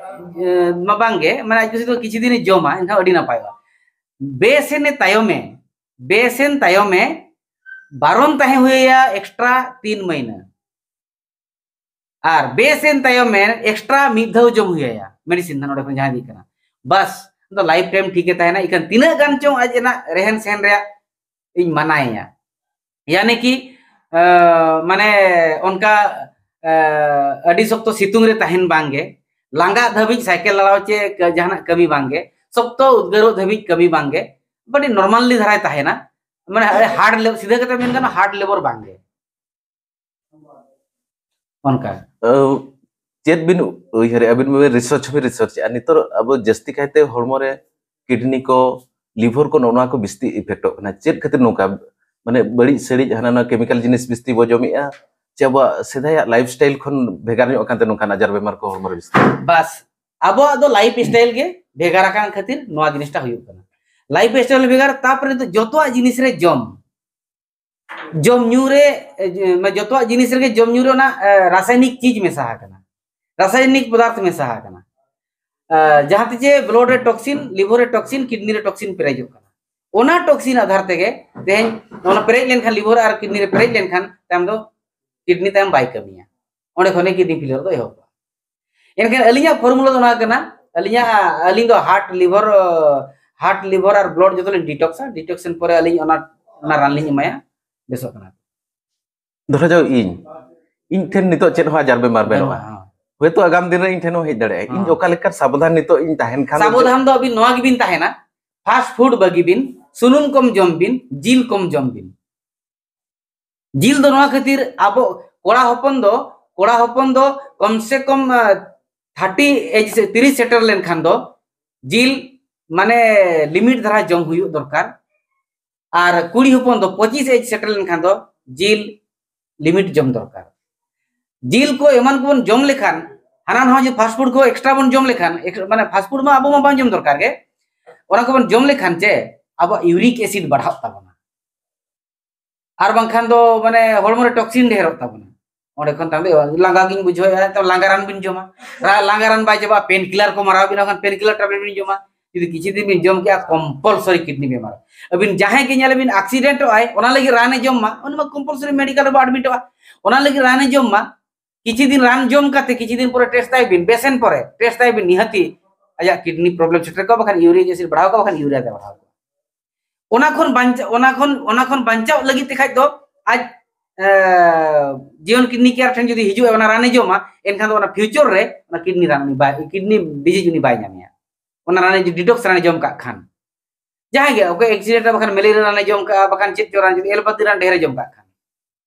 ᱮ, ᱢᱟ ᱵᱟᱝᱜᱮ, ᱢᱟᱱᱮ ᱟᱡ ᱠᱩᱥᱤ ᱛᱮ ᱠᱤᱪᱷᱩ ᱫᱤᱱᱮ ᱡᱚᱢᱟ, ᱮᱱᱠᱷᱟᱱ ᱟᱹᱰᱤ ᱱᱟᱯᱟᱭᱚᱜᱼᱟ᱾ ᱵᱮᱥᱮᱱᱮ ᱛᱟᱭᱚᱢᱮ, ᱵᱮᱥᱮᱱ ᱛᱟᱭᱚᱢᱮ ᱵᱟᱨᱚᱱ ᱛᱟᱦᱮᱸ ᱦᱩᱭ ᱟᱭᱟ ᱮᱠᱥᱴᱨᱟ ᱛᱤᱱ ᱢᱟᱹᱦᱱᱟᱹ᱾ ᱟᱨ ᱵᱮᱥᱮᱱ ᱛᱟᱭᱚᱢᱮ ᱮᱠᱥᱴᱨᱟ ᱢᱤᱫ ᱫᱷᱟᱣ ᱡᱚᱢ ᱦᱩᱭ ᱟᱭᱟ ᱢᱮᱰᱤᱥᱤᱱ, ᱱᱚᱰᱮ ᱠᱷᱚᱱ ᱡᱟᱦᱟᱸ ᱤᱫᱤᱜ ᱠᱟᱱᱟ᱾ ᱵᱟᱥ, ᱫᱚ ᱞᱟᱭᱤᱯᱷ ᱴᱟᱭᱤᱢ ᱴᱷᱤᱠ ᱜᱮ ᱛᱟᱦᱮᱱᱟ᱾ ᱤᱠᱷᱟᱹᱱ ᱛᱤᱱᱟᱹᱜ ᱜᱟᱱ ᱪᱚᱝ ᱟᱡ ᱨᱮᱱᱟᱜ ᱨᱮᱦᱮᱱ ᱥᱮᱦᱮᱱ ᱨᱮᱭᱟᱜ ᱤᱧ ᱢᱟᱱᱟᱭᱮᱭᱟ, ᱭᱟᱱᱤ ᱠᱤ, ᱟ, ᱢᱟᱱᱮ ᱚᱱᱠᱟ, ᱟ, ᱟᱹᱰᱤ ᱥᱚᱠᱛᱚ ᱥᱤᱛᱩᱝ ᱨᱮ ᱛᱟᱦᱮᱱ ᱵᱟᱝᱜᱮ, ᱞᱟᱸᱜᱟᱜ ᱫᱷᱟᱹᱵᱤᱡ ᱥᱟᱭᱠᱮᱞ ᱞᱟᱲᱟᱣ ᱪᱮ ᱡᱟᱦᱟᱱᱟᱜ ᱠᱟᱹᱢᱤ ᱵᱟᱝᱜᱮ, ᱥᱚᱠᱛᱚ ᱩᱫᱽᱜᱟᱹᱨᱚᱜ ᱫᱷᱟᱹᱵᱤᱡ ᱠᱟᱹᱢᱤ ᱵᱟᱝᱜᱮ, ᱟᱹᱰᱤ ᱱᱚᱨᱢᱟᱞᱤ ᱫᱷᱟᱨᱟᱭ ᱛᱟᱦᱮᱱᱟ᱾ ᱢᱟᱱᱮ ᱦᱟᱨᱰ, ᱥᱤᱫᱷᱟᱹ ᱠᱟᱛᱷᱟ ᱢᱮᱱ ᱜᱟᱱᱚᱜᱼᱟ, ᱦᱟᱨᱰ ᱞᱮᱵᱚᱨ ᱵᱟᱝᱜᱮ᱾ ᱚᱱᱠᱟ᱾ ᱟᱹ, ᱪᱮᱫ ᱵᱤᱱ ᱩᱭᱦᱟᱹᱨᱮᱜᱼᱟ? ᱟᱹᱵᱤᱱ ᱢᱟᱵᱤᱱ ᱨᱤᱥᱟᱨᱪ ᱦᱚᱸᱵᱤᱱ ᱨᱤᱥᱟᱨᱪᱮᱜᱼᱟ᱾ ᱱᱤᱛᱚᱜ ᱟᱵᱚ ᱡᱟᱹᱥᱛᱤ ᱠᱟᱭᱛᱮ ᱦᱚᱲᱢᱚ ᱨᱮ ᱠᱤᱰᱱᱤ ᱠᱚ, ᱞᱤᱵᱷᱟᱨ ᱠᱚ, ᱱᱚᱜᱼᱚ ᱱᱚᱣᱟ ᱠᱚ ᱵᱤᱥᱛᱤ ᱤᱯᱷᱮᱠᱴᱚᱜ ᱠᱟᱱᱟ᱾ ᱪᱮᱫ ᱠᱷᱟᱹᱛᱤᱨ ᱱᱚᱝᱠᱟ? ᱢᱟᱱᱮ ᱵᱟᱹᱲᱤᱡ ᱥᱟᱹᱲᱤᱡ ᱦᱟᱱᱟ ᱱᱟᱣᱟ ᱠᱮᱢᱤᱠᱟᱞ ᱡᱤᱱᱤᱥ ᱵᱤᱥᱛᱤ ᱵᱚ ᱡᱚᱢᱮᱜᱼᱟ, ᱪᱮ ᱟᱵᱚᱣᱟᱜ ᱥᱮᱫᱟᱭᱟᱜ ᱞᱟᱭᱤᱯᱷ ᱥᱴᱟᱭᱤᱞ ᱠᱷᱚᱱ ᱵᱷᱮᱜᱟᱨ ᱧᱚᱜ ᱟᱠᱟᱱᱛᱮ ᱱᱚᱝᱠᱟᱱ ᱟᱡᱟᱨ ᱵᱮᱢᱟᱨ ᱠᱚ ᱦᱚᱲᱢᱚ ᱨᱮ ᱵᱤᱥᱛᱤ? ᱵᱟᱥ, ᱟᱵᱚᱣᱟᱜ ᱫᱚ ᱞᱟᱭᱤᱯᱷ ᱥᱴᱟᱭᱤᱞ ᱜᱮ ᱵᱷᱮᱜᱟᱨ ᱟᱠᱟᱱ ᱠᱷᱟᱹᱛᱤᱨ ᱱᱚᱣᱟ ᱡᱤᱱᱤᱥᱴᱟ ᱦᱩᱭᱩᱜ ᱠᱟᱱᱟ᱾ ᱞᱟᱭᱤᱯᱷ ᱥᱴᱟᱭᱤᱞ ᱵᱷᱮᱜᱟᱨ, ᱛᱟᱯᱚᱨᱮ ᱫᱚ ᱡᱚᱛᱚᱣᱟᱜ ᱡᱤᱱᱤᱥ ᱨᱮ ᱡᱚᱢ, ᱡᱚᱢ ᱧᱩ ᱨᱮ, ᱮ, ᱡᱚᱛᱚᱣᱟᱜ ᱡᱤᱱᱤᱥ ᱨᱮᱜᱮ ᱡᱚᱢ ᱧᱩ ᱨᱮ ᱚᱱᱟ, ᱮ, ᱨᱟᱥᱟᱭᱱᱤᱠ ᱪᱤᱡᱽ ᱢᱮᱥᱟ ᱟᱠᱟᱱᱟ, ᱨᱟᱥᱟᱭᱱᱤᱠ ᱯᱚᱫᱟᱨᱛᱷ ᱢᱮᱥᱟ ᱟᱠᱟᱱᱟ᱾ ᱮ, ᱡᱟᱦᱟᱸ ᱛᱮ ᱪᱮ ᱵᱞᱚᱰ ᱨᱮ ᱴᱚᱠᱥᱤᱱ, ᱞᱤᱵᱷᱟᱨ ᱨᱮ ᱴᱚᱠᱥᱤᱱ, ᱠᱤᱰᱱᱤ ᱨᱮ ᱴᱚᱠᱥᱤᱱ ᱯᱮᱨᱮᱡᱚᱜ ᱠᱟᱱᱟ᱾ ᱚᱱᱟ ᱴᱚᱠᱥᱤᱱ ᱟᱫᱷᱟᱨ ᱛᱮᱜᱮ ᱛᱮᱦᱮᱧ ᱚᱱᱟ ᱯᱮᱨᱮᱡ ᱞᱮᱱᱠᱷᱟᱱ, ᱞᱤᱵᱷᱟᱨ ᱟᱨ ᱠᱤᱰᱱᱤ ᱨᱮ ᱯᱮᱨᱮᱡ ᱞᱮᱱᱠᱷᱟᱱ, ᱛᱟᱭᱚᱢ ᱫᱚ ᱠᱤᱰᱱᱤ ᱛᱟᱭᱚᱢ ᱵᱟᱭ ᱠᱟᱹᱢᱤᱭᱟ, ᱚᱸᱰᱮ ᱠᱷᱚᱱ ᱜᱮ ᱠᱤᱰᱱᱤ ᱯᱷᱮᱞᱤᱭᱟᱨ ᱫᱚ ᱮᱦᱚᱵᱚᱜᱼᱟ᱾ ᱮᱱᱠᱷᱟᱱ ᱟᱹᱞᱤᱧᱟᱜ ᱯᱷᱚᱨᱢᱩᱞᱟ ᱫᱚ ᱱᱚᱣᱟ ᱠᱟᱱᱟ, ᱟᱹᱞᱤᱧᱟᱜ, ᱟᱹᱞᱤᱧ ᱫᱚ ᱦᱟᱨᱴ, ᱞᱤᱵᱷᱟᱨ, ᱦᱟᱨᱴ, ᱞᱤᱵᱷᱟᱨ ᱟᱨ ᱵᱞᱚᱰ ᱡᱚᱛᱚ ᱞᱤᱧ ᱰᱤᱴᱚᱠᱥᱟ᱾ ᱰᱤᱴᱚᱠᱥ ᱯᱚᱨᱮ ᱟᱹᱞᱤᱧ ᱚᱱᱟ, ᱚᱱᱟ ᱨᱟᱱ ᱞᱤᱧ ᱮᱢᱟᱭᱟ, ᱵᱮᱥᱚᱜ ᱠᱟᱱᱟ᱾ ᱫᱷᱚᱨᱟ ᱡᱟᱣ ᱤᱧ, ᱤᱧ ᱴᱷᱮᱱ ᱱᱤᱛᱚᱜ ᱪᱮᱫ ᱦᱚᱸ ᱟᱡᱟᱨ ᱵᱮᱢᱟᱨ ᱵᱟᱹᱱᱩᱜᱼᱟ᱾ ᱵᱟᱹᱱᱩᱜᱼᱟ, ᱦᱮᱸ᱾ ᱦᱚᱭᱛᱳ ᱟᱜᱟᱢ ᱫᱤᱱ ᱨᱮ ᱤᱧ ᱴᱷᱮᱱ ᱦᱚᱸ ᱦᱮᱡ ᱫᱟᱲᱮᱭᱟᱜᱼᱟ᱾ ᱤᱧ ᱦᱮᱸ᱾ ᱚᱠᱟ ᱞᱮᱠᱟᱱ ᱥᱟᱵᱚᱫᱷᱟᱱ ᱱᱤᱛᱚᱜ ᱤᱧ ᱛᱟᱦᱮᱱ ᱠᱷᱟᱱ ᱫᱚ ᱥᱟᱵᱚᱫᱷᱟᱱ ᱫᱚ ᱟᱹᱵᱤᱱ ᱱᱚᱣᱟ ᱜᱮᱵᱤᱱ ᱛᱟᱦᱮᱱᱟ, ᱯᱷᱟᱥᱴ ᱯᱷᱩᱰ ᱵᱟᱹᱜᱤ ᱵᱤᱱ, ᱥᱩᱱᱩᱢ ᱠᱚᱢ ᱡᱚᱢ ᱵᱤᱱ, ᱡᱤᱞ ᱠᱚᱢ ᱡᱚᱢ ᱵᱤᱱ᱾ ᱡᱤᱞ ᱫᱚ ᱱᱚᱣᱟ ᱠᱷᱟᱹᱛᱤᱨ ᱟᱵᱚ ᱠᱚᱲᱟ ᱦᱚᱯᱚᱱ ᱫᱚ, ᱠᱚᱲᱟ ᱦᱚᱯᱚᱱ ᱫᱚ ᱠᱚᱢ ᱥᱮ ᱠᱚᱢ, ᱟ, ᱛᱷᱟᱨᱴᱤ ᱮᱡᱽ ᱥᱮ ᱛᱤᱨᱤᱥ ᱥᱮᱴᱮᱨ ᱞᱮᱱᱠᱷᱟᱱ ᱫᱚ ᱡᱤᱞ ᱢᱟᱱᱮ ᱞᱤᱢᱤᱴ ᱫᱷᱟᱨᱟ ᱡᱚᱢ ᱦᱩᱭᱩᱜ ᱫᱚᱨᱠᱟᱨ᱾ ᱟᱨ ᱠᱩᱲᱤ ᱦᱚᱯᱚᱱ ᱫᱚ ᱯᱚᱸᱪᱤᱥ ᱮᱡᱽ ᱥᱮᱴᱮᱨ ᱞᱮᱱᱠᱷᱟᱱ ᱫᱚ ᱡᱤᱞ ᱞᱤᱢᱤᱴ ᱡᱚᱢ ᱫᱚᱨᱠᱟᱨ᱾ ᱡᱤᱞ ᱠᱚ ᱮᱢᱟᱱ ᱠᱚᱵᱚᱱ ᱡᱚᱢ ᱞᱮᱠᱷᱟᱱ, ᱦᱟᱱᱟ ᱱᱟᱣᱟ ᱡᱮ ᱯᱷᱟᱥᱴ ᱯᱷᱩᱰ ᱠᱚ ᱮᱠᱥᱴᱨᱟ ᱵᱚᱱ ᱡᱚᱢ ᱞᱮᱠᱷᱟᱱ, ᱮᱠ-, ᱢᱟᱱᱮ ᱯᱷᱟᱥᱴ ᱯᱷᱩᱰ ᱢᱟ ᱟᱵᱚ ᱢᱟ ᱵᱟᱝ ᱡᱚᱢ ᱫᱚᱨᱠᱟᱨ ᱜᱮ, ᱚᱱᱟ ᱠᱚᱵᱚᱱ ᱡᱚᱢ ᱞᱮᱠᱷᱟᱱ ᱪᱮ ᱟᱵᱚᱣᱟᱜ ᱤᱭᱩᱨᱤᱠ ᱮᱥᱤᱰ ᱵᱟᱲᱦᱟᱜ ᱛᱟᱵᱚᱱᱟ, ᱟᱨ ᱵᱟᱝᱠᱷᱟᱱ ᱫᱚ ᱢᱟᱱᱮ ᱦᱚᱲᱢᱚ ᱨᱮ ᱴᱚᱠᱥᱤᱱ ᱰᱷᱮᱨᱚᱜ ᱛᱟᱵᱚᱱᱟ᱾ ᱚᱸᱰᱮ ᱠᱷᱚᱱ ᱛᱟᱭᱚᱢ ᱫᱚ ᱞᱟᱸᱜᱟ ᱜᱤᱧ ᱵᱩᱡᱷᱟᱹᱣᱮᱫᱼᱟ, ᱛᱚ ᱞᱟᱸᱜᱟ ᱨᱟᱱ ᱵᱤᱱ ᱡᱚᱢᱟ᱾ ᱨᱟ-, ᱞᱟᱸᱜᱟ ᱨᱟᱱ ᱵᱟᱭ ᱪᱟᱵᱟᱜᱼᱟ, ᱯᱮᱱ ᱠᱤᱞᱟᱨ ᱠᱚ ᱢᱟᱨᱟᱣ ᱵᱤᱱᱟ, ᱠᱷᱟᱱ ᱯᱮᱱ ᱠᱤᱞᱟᱨ ᱴᱮᱵᱞᱮᱴ ᱵᱤᱱ ᱡᱚᱢᱟ᱾ ᱡᱩᱫᱤ ᱠᱤᱪᱷᱩ ᱫᱤᱱ ᱵᱤᱱ ᱡᱚᱢ ᱠᱮᱜᱼᱟ, ᱠᱚᱢᱯᱟᱞᱥᱚᱨᱤ ᱠᱤᱰᱱᱤ ᱵᱮᱢᱟᱨ᱾ ᱟᱹᱵᱤᱱ ᱡᱟᱦᱟᱸᱭ ᱜᱮ ᱧᱮᱞ ᱵᱤᱱ ᱮᱠᱥᱤᱰᱮᱱᱴᱚᱜ ᱟᱭ, ᱚᱱᱟ ᱞᱟᱹᱜᱤᱫ ᱨᱟᱱᱮ ᱡᱚᱢ ᱢᱟ, ᱩᱱᱤ ᱢᱟ ᱠᱚᱢᱯᱟᱞᱥᱚᱨᱤ ᱢᱮᱰᱤᱠᱟᱞ ᱨᱮᱵᱚ ᱮᱰᱢᱤᱴᱚᱜᱼᱟ᱾ ᱚᱱᱟ ᱞᱟᱹᱜᱤᱫ ᱨᱟᱱᱮ ᱡᱚᱢ ᱢᱟ, ᱠᱤᱪᱷᱩ ᱫᱤᱱ ᱨᱟᱱ ᱡᱚᱢ ᱠᱟᱛᱮ ᱠᱤᱪᱷᱩ ᱫᱤᱱ ᱯᱚᱨᱮ ᱴᱮᱥᱴ ᱛᱟᱭ ᱵᱤᱱ, ᱵᱮᱥᱮᱱ ᱯᱚᱨᱮ ᱴᱮᱥᱴ ᱛᱟᱭ ᱵᱤᱱ, ᱱᱤᱦᱟᱹᱛᱤ ᱟᱡᱟᱜ ᱠᱤᱰᱱᱤ ᱯᱨᱚᱵᱞᱮᱢ ᱥᱮᱴᱮᱨ ᱠᱚᱜᱼᱟ, ᱵᱟᱠᱷᱟᱱ ᱤᱭᱩᱨᱤᱠ ᱮᱥᱤᱰ ᱵᱟᱲᱦᱟᱣ ᱠᱚᱜᱼᱟ, ᱵᱟᱠᱷᱟᱱ ᱤᱭᱩᱨᱤᱭᱟ ᱛᱮ ᱵᱟᱲᱦᱟᱣ ᱠᱚᱜᱼᱟ᱾ ᱚᱱᱟ ᱠᱷᱚᱱ ᱵᱟᱧᱪᱟᱣ, ᱚᱱᱟ ᱠᱷᱚᱱ, ᱚᱱᱟ ᱠᱷᱚᱱ ᱵᱟᱧᱪᱟᱣ ᱞᱟᱹᱜᱤᱫ ᱛᱮ ᱠᱷᱟᱡ ᱫᱚ ᱟᱡ, ᱮ, ᱡᱤᱭᱚᱱ ᱠᱤᱰᱱᱤ ᱠᱮᱭᱟᱨ ᱴᱷᱮᱱ ᱡᱩᱫᱤ ᱦᱤᱡᱩᱜᱼᱟ, ᱚᱱᱟ ᱨᱟᱱᱮ ᱡᱚᱢᱟ, ᱮᱱᱠᱷᱟᱱ ᱫᱚ ᱚᱱᱟ ᱯᱷᱤᱭᱩᱪᱟᱨ ᱨᱮ ᱚᱱᱟ ᱠᱤᱰᱱᱤ ᱨᱟᱱ ᱩᱱᱤ ᱵᱟᱭ, ᱠᱤᱰᱱᱤ ᱰᱤᱡᱤᱡᱽ ᱩᱱᱤ ᱵᱟᱭ ᱧᱟᱢᱮᱭᱟ᱾ ᱚᱱᱟ ᱨᱟᱱᱮ ᱰᱤᱴᱚᱠᱥ ᱨᱟᱱᱮ ᱡᱚᱢ ᱠᱟᱜ ᱠᱷᱟᱱ, ᱡᱟᱦᱟᱸᱭ ᱜᱮ, ᱚᱠᱚᱭ ᱮᱠᱥᱤᱰᱮᱱᱴ ᱨᱮ ᱵᱟᱠᱷᱟᱱ ᱢᱮᱞᱮᱨᱤᱭᱟ ᱨᱟᱱᱮ ᱡᱚᱢ ᱠᱟᱜᱼᱟ, ᱵᱟᱠᱷᱟᱱ ᱪᱮᱫ ᱪᱚ ᱨᱟᱱ, ᱡᱩᱫᱤ ᱮᱞᱳᱯᱟᱛᱤ ᱨᱟᱱ ᱰᱷᱮᱨᱮ ᱡᱚᱢ ᱠᱟᱜ ᱠᱷᱟᱱ,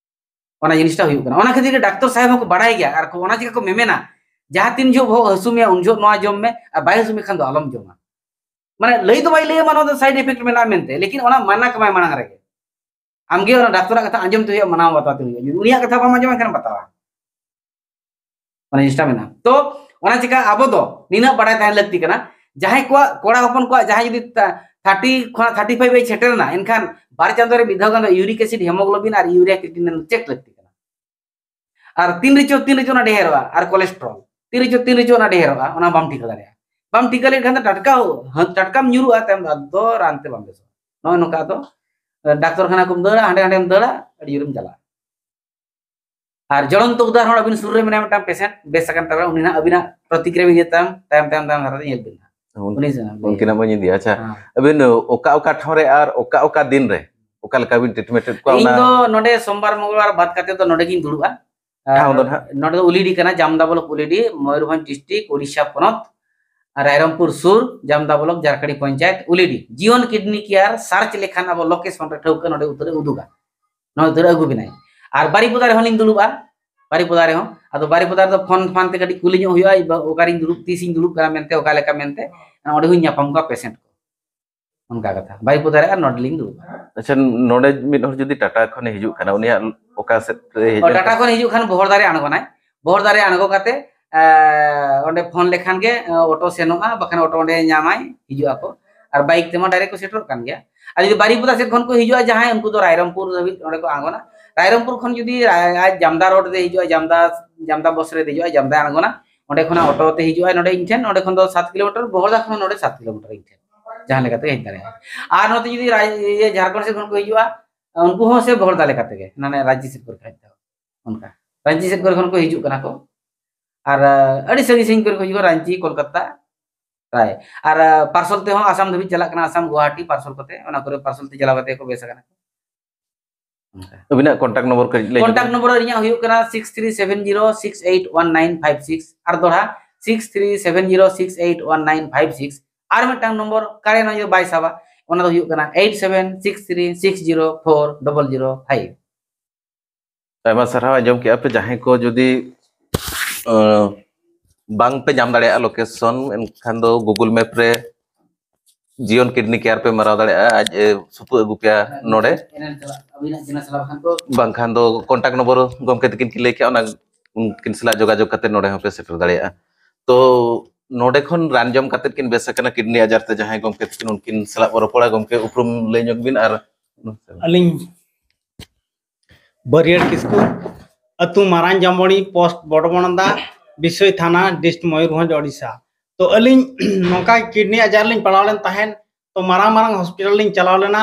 ᱚᱱᱟ ᱡᱤᱱᱤᱥᱴᱟ ᱦᱩᱭᱩᱜ ᱠᱟᱱᱟ᱾ ᱚᱱᱟ ᱠᱷᱟᱹᱛᱤᱨ ᱜᱮ ᱰᱟᱠᱛᱚᱨ ᱥᱟᱦᱮᱵ ᱦᱚᱸᱠᱚ ᱵᱟᱲᱟᱭ ᱜᱮᱭᱟ, ᱟᱨ ᱠᱚ ᱚᱱᱟ ᱪᱤᱠᱟ ᱠᱚ ᱢᱮᱢᱮᱱᱟ, ᱡᱟᱦᱟᱸ ᱛᱤᱱ ᱡᱚᱦᱚᱜ ᱵᱚᱦᱚᱜ ᱦᱟᱹᱥᱩ ᱢᱮᱭᱟ, ᱩᱱ ᱡᱚᱦᱚᱜ ᱱᱚᱣᱟ ᱡᱚᱢ ᱢᱮ, ᱟᱨ ᱵᱟᱭ ᱦᱟᱹᱥᱩ ᱢᱮ ᱠᱷᱟᱱ ᱫᱚ ᱟᱞᱚᱢ ᱡᱚᱢᱟ᱾ ᱢᱟᱱᱮ, ᱞᱟᱹᱭ ᱫᱚ ᱵᱟᱭ ᱞᱟᱹᱭ ᱟᱢᱟ ᱱᱚᱣᱟ ᱫᱚ ᱥᱟᱭᱤᱰ ᱤᱯᱷᱮᱠᱴ ᱢᱮᱱᱟᱜᱼᱟ ᱢᱮᱱᱛᱮ, ᱞᱮᱠᱤᱱ ᱚᱱᱟ ᱢᱟᱱᱟ ᱠᱟᱢᱟᱭ ᱢᱟᱲᱟᱝ ᱨᱮᱜᱮ᱾ ᱟᱢᱜᱮ ᱚᱱᱟ ᱰᱟᱠᱛᱚᱨᱟᱜ ᱠᱟᱛᱷᱟ ᱟᱸᱡᱚᱢ ᱛᱮ ᱦᱩᱭᱩᱜᱼᱟ, ᱢᱟᱱᱟᱣ ᱵᱟᱛᱟᱣ ᱛᱮ ᱦᱩᱭᱩᱜᱼᱟ᱾ ᱡᱩᱫᱤ ᱩᱱᱤᱭᱟᱜ ᱠᱟᱛᱷᱟ ᱵᱟᱢ ᱟᱸᱡᱚᱢᱟ, ᱮᱱᱠᱷᱟᱱ ᱵᱟᱛᱟᱣᱟ᱾ ᱚᱱᱟ ᱡᱤᱱᱤᱥᱴᱟ ᱢᱮᱱᱟᱜᱼᱟ᱾ ᱛᱚ, ᱚᱱᱟ ᱪᱤᱠᱟ ᱟᱵᱚ ᱫᱚ ᱱᱤᱱᱟᱹᱜ ᱵᱟᱲᱟᱭ ᱛᱟᱦᱮᱱ ᱞᱟᱹᱠᱛᱤ ᱠᱟᱱᱟ, ᱡᱟᱦᱟᱸᱭ ᱠᱚᱣᱟᱜ, ᱠᱚᱲᱟ ᱦᱚᱯᱚᱱ ᱠᱚᱣᱟᱜ ᱡᱟᱦᱟᱸᱭ ᱡᱩᱫᱤ ᱛᱟ-, ᱛᱷᱟᱨᱴᱤ ᱠᱷᱚᱱᱟᱜ ᱛᱷᱟᱨᱴᱤ ᱯᱷᱟᱭᱤᱵᱷ ᱮ ᱥᱮᱴᱮᱨᱱᱟ, ᱮᱱᱠᱷᱟᱱ ᱵᱟᱨ ᱪᱟᱸᱫᱳ ᱨᱮ ᱢᱤᱫ ᱫᱷᱟᱣ ᱜᱟᱱ ᱫᱚ ᱤᱭᱩᱨᱤᱠ ᱮᱥᱤᱰ, ᱦᱮᱢᱳᱜᱞᱳᱵᱤᱱ ᱟᱨ ᱤᱭᱩᱨᱤᱭᱟ ᱠᱨᱤᱭᱮᱴᱤᱱᱤᱱ ᱪᱮᱠ ᱞᱟᱹᱠᱛᱤ ᱠᱟᱱᱟ᱾ ᱟᱨ ᱛᱤᱱ ᱨᱮᱪᱚ, ᱛᱤᱱ ᱨᱮᱪᱚ ᱚᱱᱟ ᱰᱷᱮᱨᱚᱜᱼᱟ, ᱟᱨ ᱠᱳᱞᱮᱥᱴᱨᱚᱞ ᱛᱤᱱ ᱨᱮᱪᱚ, ᱛᱤᱱ ᱨᱮᱪᱚ ᱚᱱᱟ ᱰᱷᱮᱨᱚᱜᱼᱟ, ᱚᱱᱟ ᱵᱟᱢ ᱴᱷᱤᱠᱟᱹ ᱫᱟᱲᱮᱭᱟᱜᱼᱟ᱾ ᱵᱟᱢ ᱴᱷᱤᱠᱟᱹ ᱞᱮᱱᱠᱷᱟᱱ ᱫᱚ ᱴᱟᱴᱠᱟ, ᱦᱟᱹ-, ᱴᱟᱴᱠᱟᱢ ᱧᱩᱨᱩᱜᱼᱟ, ᱛᱟᱭᱚᱢ ᱫᱚ ᱟᱫᱚ ᱨᱟᱱ ᱛᱮ ᱵᱟᱢ ᱵᱮᱥᱚᱜᱼᱟ᱾ ᱱᱚᱜᱼᱚᱭ ᱱᱚᱝᱠᱟ ᱟᱫᱚ, ᱮ, ᱰᱟᱠᱛᱚᱨ ᱠᱷᱟᱱᱟ ᱠᱚᱢ ᱫᱟᱹᱲᱟ, ᱦᱟᱸᱰᱮ ᱦᱟᱸᱰᱮᱢ ᱫᱟᱹᱲᱟ, ᱟᱹᱰᱤ ᱡᱳᱨᱮᱢ ᱪᱟᱞᱟᱜᱼᱟ᱾ ᱟᱨ ᱡᱚᱲᱚᱱᱛᱚ ᱩᱫᱟᱦᱚᱨᱚᱱ, ᱟᱹᱵᱤᱱ ᱥᱩᱨ ᱨᱮ ᱢᱮᱱᱟᱭᱟ ᱢᱤᱫᱴᱟᱝ ᱯᱮᱥᱮᱱᱴ, ᱵᱮᱥ ᱟᱠᱟᱱ ᱛᱟᱵᱮᱱᱟ, ᱩᱱᱤ ᱱᱟᱜ ᱟᱹᱵᱤᱱᱟᱜ ᱯᱨᱚᱛᱤᱠᱨᱤᱭᱟ ᱵᱤᱱ ᱤᱫᱤᱭᱟ ᱛᱟᱭᱚᱢ, ᱛᱟᱭᱚᱢ, ᱛᱟᱭᱚᱢ, ᱛᱟᱭᱚᱢ ᱫᱷᱟᱨᱟ ᱛᱮ ᱧᱮᱞ ᱵᱤᱱ ᱱᱟᱜ᱾ ᱩᱱ-, ᱩᱱᱤ ᱥᱮ, ᱩᱱᱠᱤᱱᱟᱜ ᱵᱚᱱ ᱤᱫᱤᱭᱟ᱾ ᱟᱪᱪᱷᱟ, ᱦᱮᱸ᱾ ᱟᱹᱵᱤᱱ ᱚᱠᱟ ᱚᱠᱟ ᱴᱷᱟᱶ ᱨᱮ ᱟᱨ ᱚᱠᱟ ᱚᱠᱟ ᱫᱤᱱ ᱨᱮ ᱚᱠᱟ ᱞᱮᱠᱟ ᱵᱤᱱ ᱴᱨᱤᱴᱢᱮᱱᱴ ᱮᱫ ᱠᱚᱣᱟ, ᱤᱧ ᱚᱱᱟ ᱫᱚ ᱱᱚᱰᱮ ᱥᱳᱢᱵᱟᱨ ᱢᱚᱝᱜᱚᱞᱵᱟᱨ ᱵᱟᱫ ᱠᱟᱛᱮ ᱫᱚ ᱱᱚᱰᱮ ᱜᱤᱧ ᱫᱩᱲᱩᱵᱼᱟ᱾ ᱴᱷᱟᱶ ᱫᱚ ᱟᱨ ᱱᱟᱦᱟᱜ? ᱱᱚᱰᱮ ᱫᱚ ᱩᱞᱤᱰᱤ ᱠᱟᱱᱟ, ᱡᱟᱢᱫᱟ ᱵᱞᱚᱠ ᱩᱞᱤᱰᱤ, ᱢᱚᱭᱩᱨᱵᱷᱚᱸᱡᱽ ᱰᱤᱥᱴᱨᱤᱠᱴ, ᱳᱰᱤᱥᱟ ᱯᱚᱱᱚᱛ, ᱟᱨ ᱨᱟᱭᱨᱚᱝᱯᱩᱨ ᱥᱩᱨ, ᱡᱟᱢᱫᱟ ᱵᱞᱚᱠ, ᱡᱟᱨᱠᱟᱲᱤ ᱯᱚᱧᱪᱟᱭᱮᱛ, ᱩᱞᱤᱰᱤ᱾ ᱡᱤᱭᱚᱱ ᱠᱤᱰᱱᱤ ᱠᱮᱭᱟᱨ ᱥᱟᱨᱪ ᱞᱮᱠᱷᱟᱱ ᱟᱵᱚ ᱞᱳᱠᱮᱥᱚᱱ ᱨᱮ ᱴᱷᱟᱹᱣᱠᱟᱹ ᱱᱚᱰᱮ ᱩᱛᱟᱹᱨᱮ ᱩᱫᱩᱜᱟ᱾ ᱱᱚᱣᱟ ᱩᱛᱟᱹᱨᱮ ᱟᱹᱜᱩ ᱵᱮᱱᱟᱭ᱾ ᱟᱨ ᱵᱟᱨᱤᱯᱚᱫᱟ ᱨᱮᱦᱚᱸ ᱞᱤᱧ ᱫᱩᱲᱩᱵᱼᱟ᱾ ᱵᱟᱨᱤᱯᱚᱫᱟ ᱨᱮᱦᱚᱸ, ᱟᱫᱚ ᱵᱟᱨᱤᱯᱚᱫᱟ ᱨᱮᱫᱚ ᱯᱷᱳᱱ ᱯᱷᱟᱱ ᱛᱮ ᱠᱟᱹᱴᱤᱡ ᱠᱩᱞᱤ ᱧᱚᱜ ᱦᱩᱭᱩᱜᱼᱟ, ᱤᱧ ᱵᱟ-, ᱚᱠᱟᱨᱤᱧ ᱫᱩᱲᱩᱵ, ᱛᱤᱥᱤᱧ ᱫᱩᱲᱩᱵ ᱠᱟᱱᱟ ᱢᱮᱱᱛᱮ, ᱚᱠᱟ ᱞᱮᱠᱟ ᱢᱮᱱᱛᱮ, ᱚᱸᱰᱮ ᱦᱚᱸᱧ ᱧᱟᱯᱟᱢ ᱠᱚᱣᱟ ᱯᱮᱥᱮᱱᱴ ᱠᱚ᱾ ᱚᱱᱠᱟ ᱠᱟᱛᱷᱟ, ᱵᱟᱨᱤᱯᱚᱫᱟ ᱨᱮ ᱟᱨ ᱱᱚᱰᱮ ᱞᱤᱧ ᱫᱩᱲᱩᱵᱼᱟ᱾ ᱟᱪᱪᱷᱟ, ᱱᱚᱰᱮ ᱢᱤᱫ ᱦᱚᱲ ᱡᱩᱫᱤ ᱴᱟᱴᱟ ᱠᱷᱚᱱᱮ ᱦᱤᱡᱩᱜ ᱠᱟᱱᱟ, ᱩᱱᱤᱭᱟᱜ ᱚᱠᱟ ᱥᱮᱫ ᱨᱮ ᱦᱮᱡ ᱚ, ᱴᱟᱴᱟ ᱞᱮᱱᱠᱷᱟᱱ? ᱠᱷᱚᱱ ᱦᱤᱡᱩᱜ ᱠᱷᱟᱱ ᱵᱚᱦᱚᱲᱫᱟ ᱨᱮ ᱟᱬᱜᱚᱱᱟᱭ, ᱵᱚᱦᱚᱲᱫᱟ ᱨᱮ ᱟᱬᱜᱚ ᱠᱟᱛᱮ, ᱮ, ᱚᱸᱰᱮ ᱯᱷᱳᱱ ᱞᱮᱠᱷᱟᱱ ᱜᱮ, ᱮ, ᱚᱴᱳ ᱥᱮᱱᱚᱜᱼᱟ, ᱵᱟᱠᱷᱟᱱ ᱚᱴᱳ ᱚᱸᱰᱮ ᱧᱟᱢᱟᱭ, ᱦᱤᱡᱩᱜ ᱟᱠᱚ᱾ ᱟᱨ ᱵᱟᱭᱤᱠ ᱛᱮᱢᱟ ᱰᱟᱭᱨᱮᱠᱴ ᱠᱚ ᱥᱮᱴᱮᱨᱚᱜ ᱠᱟᱱ ᱜᱮᱭᱟ᱾ ᱟᱨ ᱡᱩᱫᱤ ᱵᱟᱨᱤᱯᱚᱫᱟ ᱥᱮᱫ ᱠᱷᱚᱱ ᱠᱚ ᱦᱤᱡᱩᱜᱼᱟ ᱡᱟᱦᱟᱸᱭ, ᱩᱱᱠᱩ ᱫᱚ ᱨᱟᱭᱨᱚᱝᱯᱩᱨ ᱫᱷᱟᱹᱵᱤᱡ ᱚᱸᱰᱮ ᱠᱚ ᱟᱬᱜᱚᱱᱟ᱾ ᱨᱟᱭᱨᱚᱝᱯᱩᱨ ᱠᱷᱚᱱ ᱡᱩᱫᱤ ᱟᱡ ᱡᱟᱢᱫᱟ ᱨᱳᱰ ᱨᱮ ᱦᱤᱡᱩᱜᱼᱟ, ᱡᱟᱢᱫᱟ ᱡᱟᱢᱫᱟ ᱵᱚᱥ ᱨᱮ ᱫᱮᱡᱚᱜᱼᱟ, ᱡᱟᱢᱫᱟ ᱟᱬᱜᱚᱱᱟ, ᱚᱸᱰᱮ ᱠᱷᱚᱱᱟᱜ ᱚᱴᱳ ᱛᱮ ᱦᱤᱡᱩᱜᱼᱟ ᱱᱚᱰᱮ ᱤᱧ ᱴᱷᱮᱱ, ᱚᱸᱰᱮ ᱠᱷᱚᱱ ᱫᱚ ᱥᱟᱛ ᱠᱤᱞᱳᱢᱤᱴᱟᱨ, ᱵᱚᱦᱚᱲᱫᱟ ᱠᱷᱚᱱ ᱱᱚᱰᱮ ᱥᱟᱛ ᱠᱤᱞᱳᱢᱤᱴᱟᱨ ᱤᱧ ᱴᱷᱮᱱ, ᱡᱟᱦᱟᱸ ᱞᱮᱠᱟᱛᱮ ᱦᱮᱡ ᱫᱟᱲᱮᱭᱟᱜᱼᱟ᱾ ᱟᱨ ᱱᱚᱛᱮ ᱡᱩᱫᱤ ᱨᱟᱭ- ᱤᱭᱟᱹ ᱡᱷᱟᱲᱠᱷᱚᱸᱰ ᱥᱮᱫ ᱠᱷᱚᱱ ᱠᱚ ᱦᱤᱡᱩᱜᱼᱟ, ᱩᱱᱠᱩ ᱦᱚᱸ ᱥᱮ ᱵᱚᱦᱚᱲᱫᱟ ᱞᱮᱠᱟ ᱛᱮᱜᱮ, ᱢᱟᱱᱮ ᱨᱟᱸᱪᱤ ᱥᱮᱫ ᱠᱚᱨᱮ ᱠᱷᱚᱱ ᱫᱚ ᱚᱱᱠᱟ ᱨᱟᱸᱪᱤ ᱥᱮᱫ ᱠᱚᱨᱮ ᱠᱷᱚᱱ ᱠᱚ ᱦᱤᱡᱩᱜ ᱠᱟᱱᱟ ᱠᱚ᱾ ᱟᱨ ᱟᱹᱰᱤ ᱥᱟᱺᱜᱤᱧ ᱥᱟᱺᱜᱤᱧ ᱠᱚᱨᱮ ᱠᱚ ᱦᱤᱡᱩᱜᱼᱟ, ᱨᱟᱸᱪᱤ, ᱠᱳᱞᱠᱟᱛᱟ, ᱯᱨᱟᱭ᱾ ᱟᱨ ᱯᱟᱨᱥᱚᱞ ᱛᱮᱦᱚᱸ ᱟᱥᱟᱢ ᱫᱷᱟᱹᱵᱤᱡ ᱪᱟᱞᱟᱜ ᱠᱟᱱᱟ, ᱟᱥᱟᱢ ᱜᱩᱣᱟᱦᱟᱴᱤ ᱯᱟᱨᱥᱚᱞ ᱠᱚᱛᱮ, ᱚᱱᱟ ᱠᱚᱨᱮ ᱯᱟᱨᱥᱚᱞ ᱛᱮ ᱪᱟᱞᱟᱣ ᱠᱟᱛᱮ ᱠᱚ ᱵᱮᱥ ᱟᱠᱟᱱᱟ ᱠᱚ᱾ ᱚᱱᱠᱟ᱾ ᱟᱹᱵᱤᱱᱟᱜ ᱠᱚᱱᱴᱟᱠᱴ ᱱᱚᱢᱵᱚᱨ ᱠᱟᱹᱡ ᱞᱟᱹᱭ ᱠᱚᱱᱴᱟᱠᱴ ᱧᱚᱜ ᱵᱤᱱ᱾ ᱱᱚᱢᱵᱚᱨ ᱤᱧᱟᱹᱜ ᱦᱩᱭᱩᱜ ᱠᱟᱱᱟ six three seven zero six eight one nine five six, ᱟᱨ ᱫᱚᱲᱦᱟ six three seven zero six eight one nine five six. ᱟᱨ ᱢᱤᱫᱴᱟᱝ ᱱᱚᱢᱵᱚᱨ ᱠᱟᱨᱮ ᱱᱚᱡᱚᱨ ᱵᱟᱭ ᱥᱟᱵᱟ, ᱚᱱᱟ ᱫᱚ ᱦᱩᱭᱩᱜ ᱠᱟᱱᱟ eight seven six three six zero four double zero five. ᱟᱭᱢᱟ ᱥᱟᱨᱦᱟᱣ᱾ ᱟᱸᱡᱚᱢ ᱠᱮᱜᱼᱟ ᱯᱮ, ᱡᱟᱦᱟᱸᱭ ᱠᱚ ᱡᱩᱫᱤ ᱟᱸ, ᱵᱟᱝ ᱯᱮ ᱧᱟᱢ ᱫᱟᱲᱮᱭᱟᱜᱼᱟ ᱞᱳᱠᱮᱥᱚᱱ, ᱮᱱᱠᱷᱟᱱ ᱫᱚ ᱜᱩᱜᱩᱞ ᱢᱮᱯ ᱨᱮ ᱡᱤᱭᱚᱱ ᱠᱤᱰᱱᱤ ᱠᱮᱭᱟᱨ ᱯᱮ ᱢᱟᱨᱟᱣ ᱫᱟᱲᱮᱭᱟᱜᱼᱟ, ᱟᱡ ᱮ ᱥᱩᱛᱩᱜ ᱟᱹᱜᱩ ᱯᱮᱭᱟ ᱱᱚᱰᱮ᱾ ᱟᱹᱵᱤᱱᱟᱜ ᱡᱮᱱᱟ ᱥᱟᱞᱟ ᱵᱟᱠᱷᱟᱱ ᱠᱚ ᱵᱟᱝᱠᱷᱟᱱ ᱫᱚ ᱠᱚᱱᱴᱟᱠᱴ ᱱᱚᱢᱵᱚᱨ ᱜᱚᱢᱠᱮ ᱛᱟᱹᱠᱤᱱ ᱠᱤᱱ ᱞᱟᱹᱭ ᱠᱮᱜᱼᱟ, ᱚᱱᱟ ᱩᱱᱠᱤᱱ ᱥᱟᱞᱟᱜ ᱡᱳᱜᱟᱡᱳᱜᱽ ᱠᱟᱛᱮ ᱱᱚᱰᱮ ᱦᱚᱸᱯᱮ ᱥᱮᱴᱮᱨ ᱫᱟᱲᱮᱭᱟᱜᱼᱟ᱾ ᱛᱚ ᱱᱚᱰᱮ ᱠᱷᱚᱱ ᱨᱟᱱ ᱡᱚᱢ ᱠᱟᱛᱮ ᱠᱤᱱ ᱵᱮᱥ ᱟᱠᱟᱱᱟ ᱠᱤᱰᱱᱤ ᱟᱡᱟᱨ ᱛᱮ ᱡᱟᱦᱟᱸᱭ ᱜᱚᱢᱠᱮ ᱛᱟᱹᱠᱤᱱ, ᱩᱱᱠᱤᱱ ᱥᱟᱞᱟᱜ ᱵᱚ ᱨᱚᱯᱚᱲᱟ᱾ ᱜᱚᱢᱠᱮ ᱩᱯᱨᱩᱢ ᱞᱟᱹᱭ ᱧᱚᱜ ᱵᱤᱱ ᱟᱨ ᱟᱹᱞᱤᱧ ᱵᱟᱹᱨᱭᱟᱹᱲ ᱠᱤᱥᱠᱩ, ᱟᱹᱛᱩ ᱢᱟᱨᱟᱝ ᱡᱟᱢᱵᱚᱲᱤ, ᱯᱳᱥᱴ ᱵᱚᱰᱵᱚᱱᱫᱟ, ᱵᱤᱥᱚᱭ ᱛᱷᱟᱱᱟ, ᱰᱤᱥᱴ ᱢᱚᱭᱩᱨᱵᱷᱚᱸᱡᱽ, ᱳᱰᱤᱥᱟ᱾ ᱛᱚ ᱟᱹᱞᱤᱧ ᱱᱚᱝᱠᱟ ᱠᱤᱰᱱᱤ ᱟᱡᱟᱨ ᱞᱤᱧ ᱯᱟᱲᱟᱣ ᱞᱮᱱ ᱛᱟᱦᱮᱸᱫ᱾ ᱛᱚ ᱢᱟᱨᱟᱝ ᱢᱟᱨᱟᱝ ᱦᱚᱥᱯᱤᱴᱟᱞ ᱞᱤᱧ ᱪᱟᱞᱟᱣ ᱞᱮᱱᱟ᱾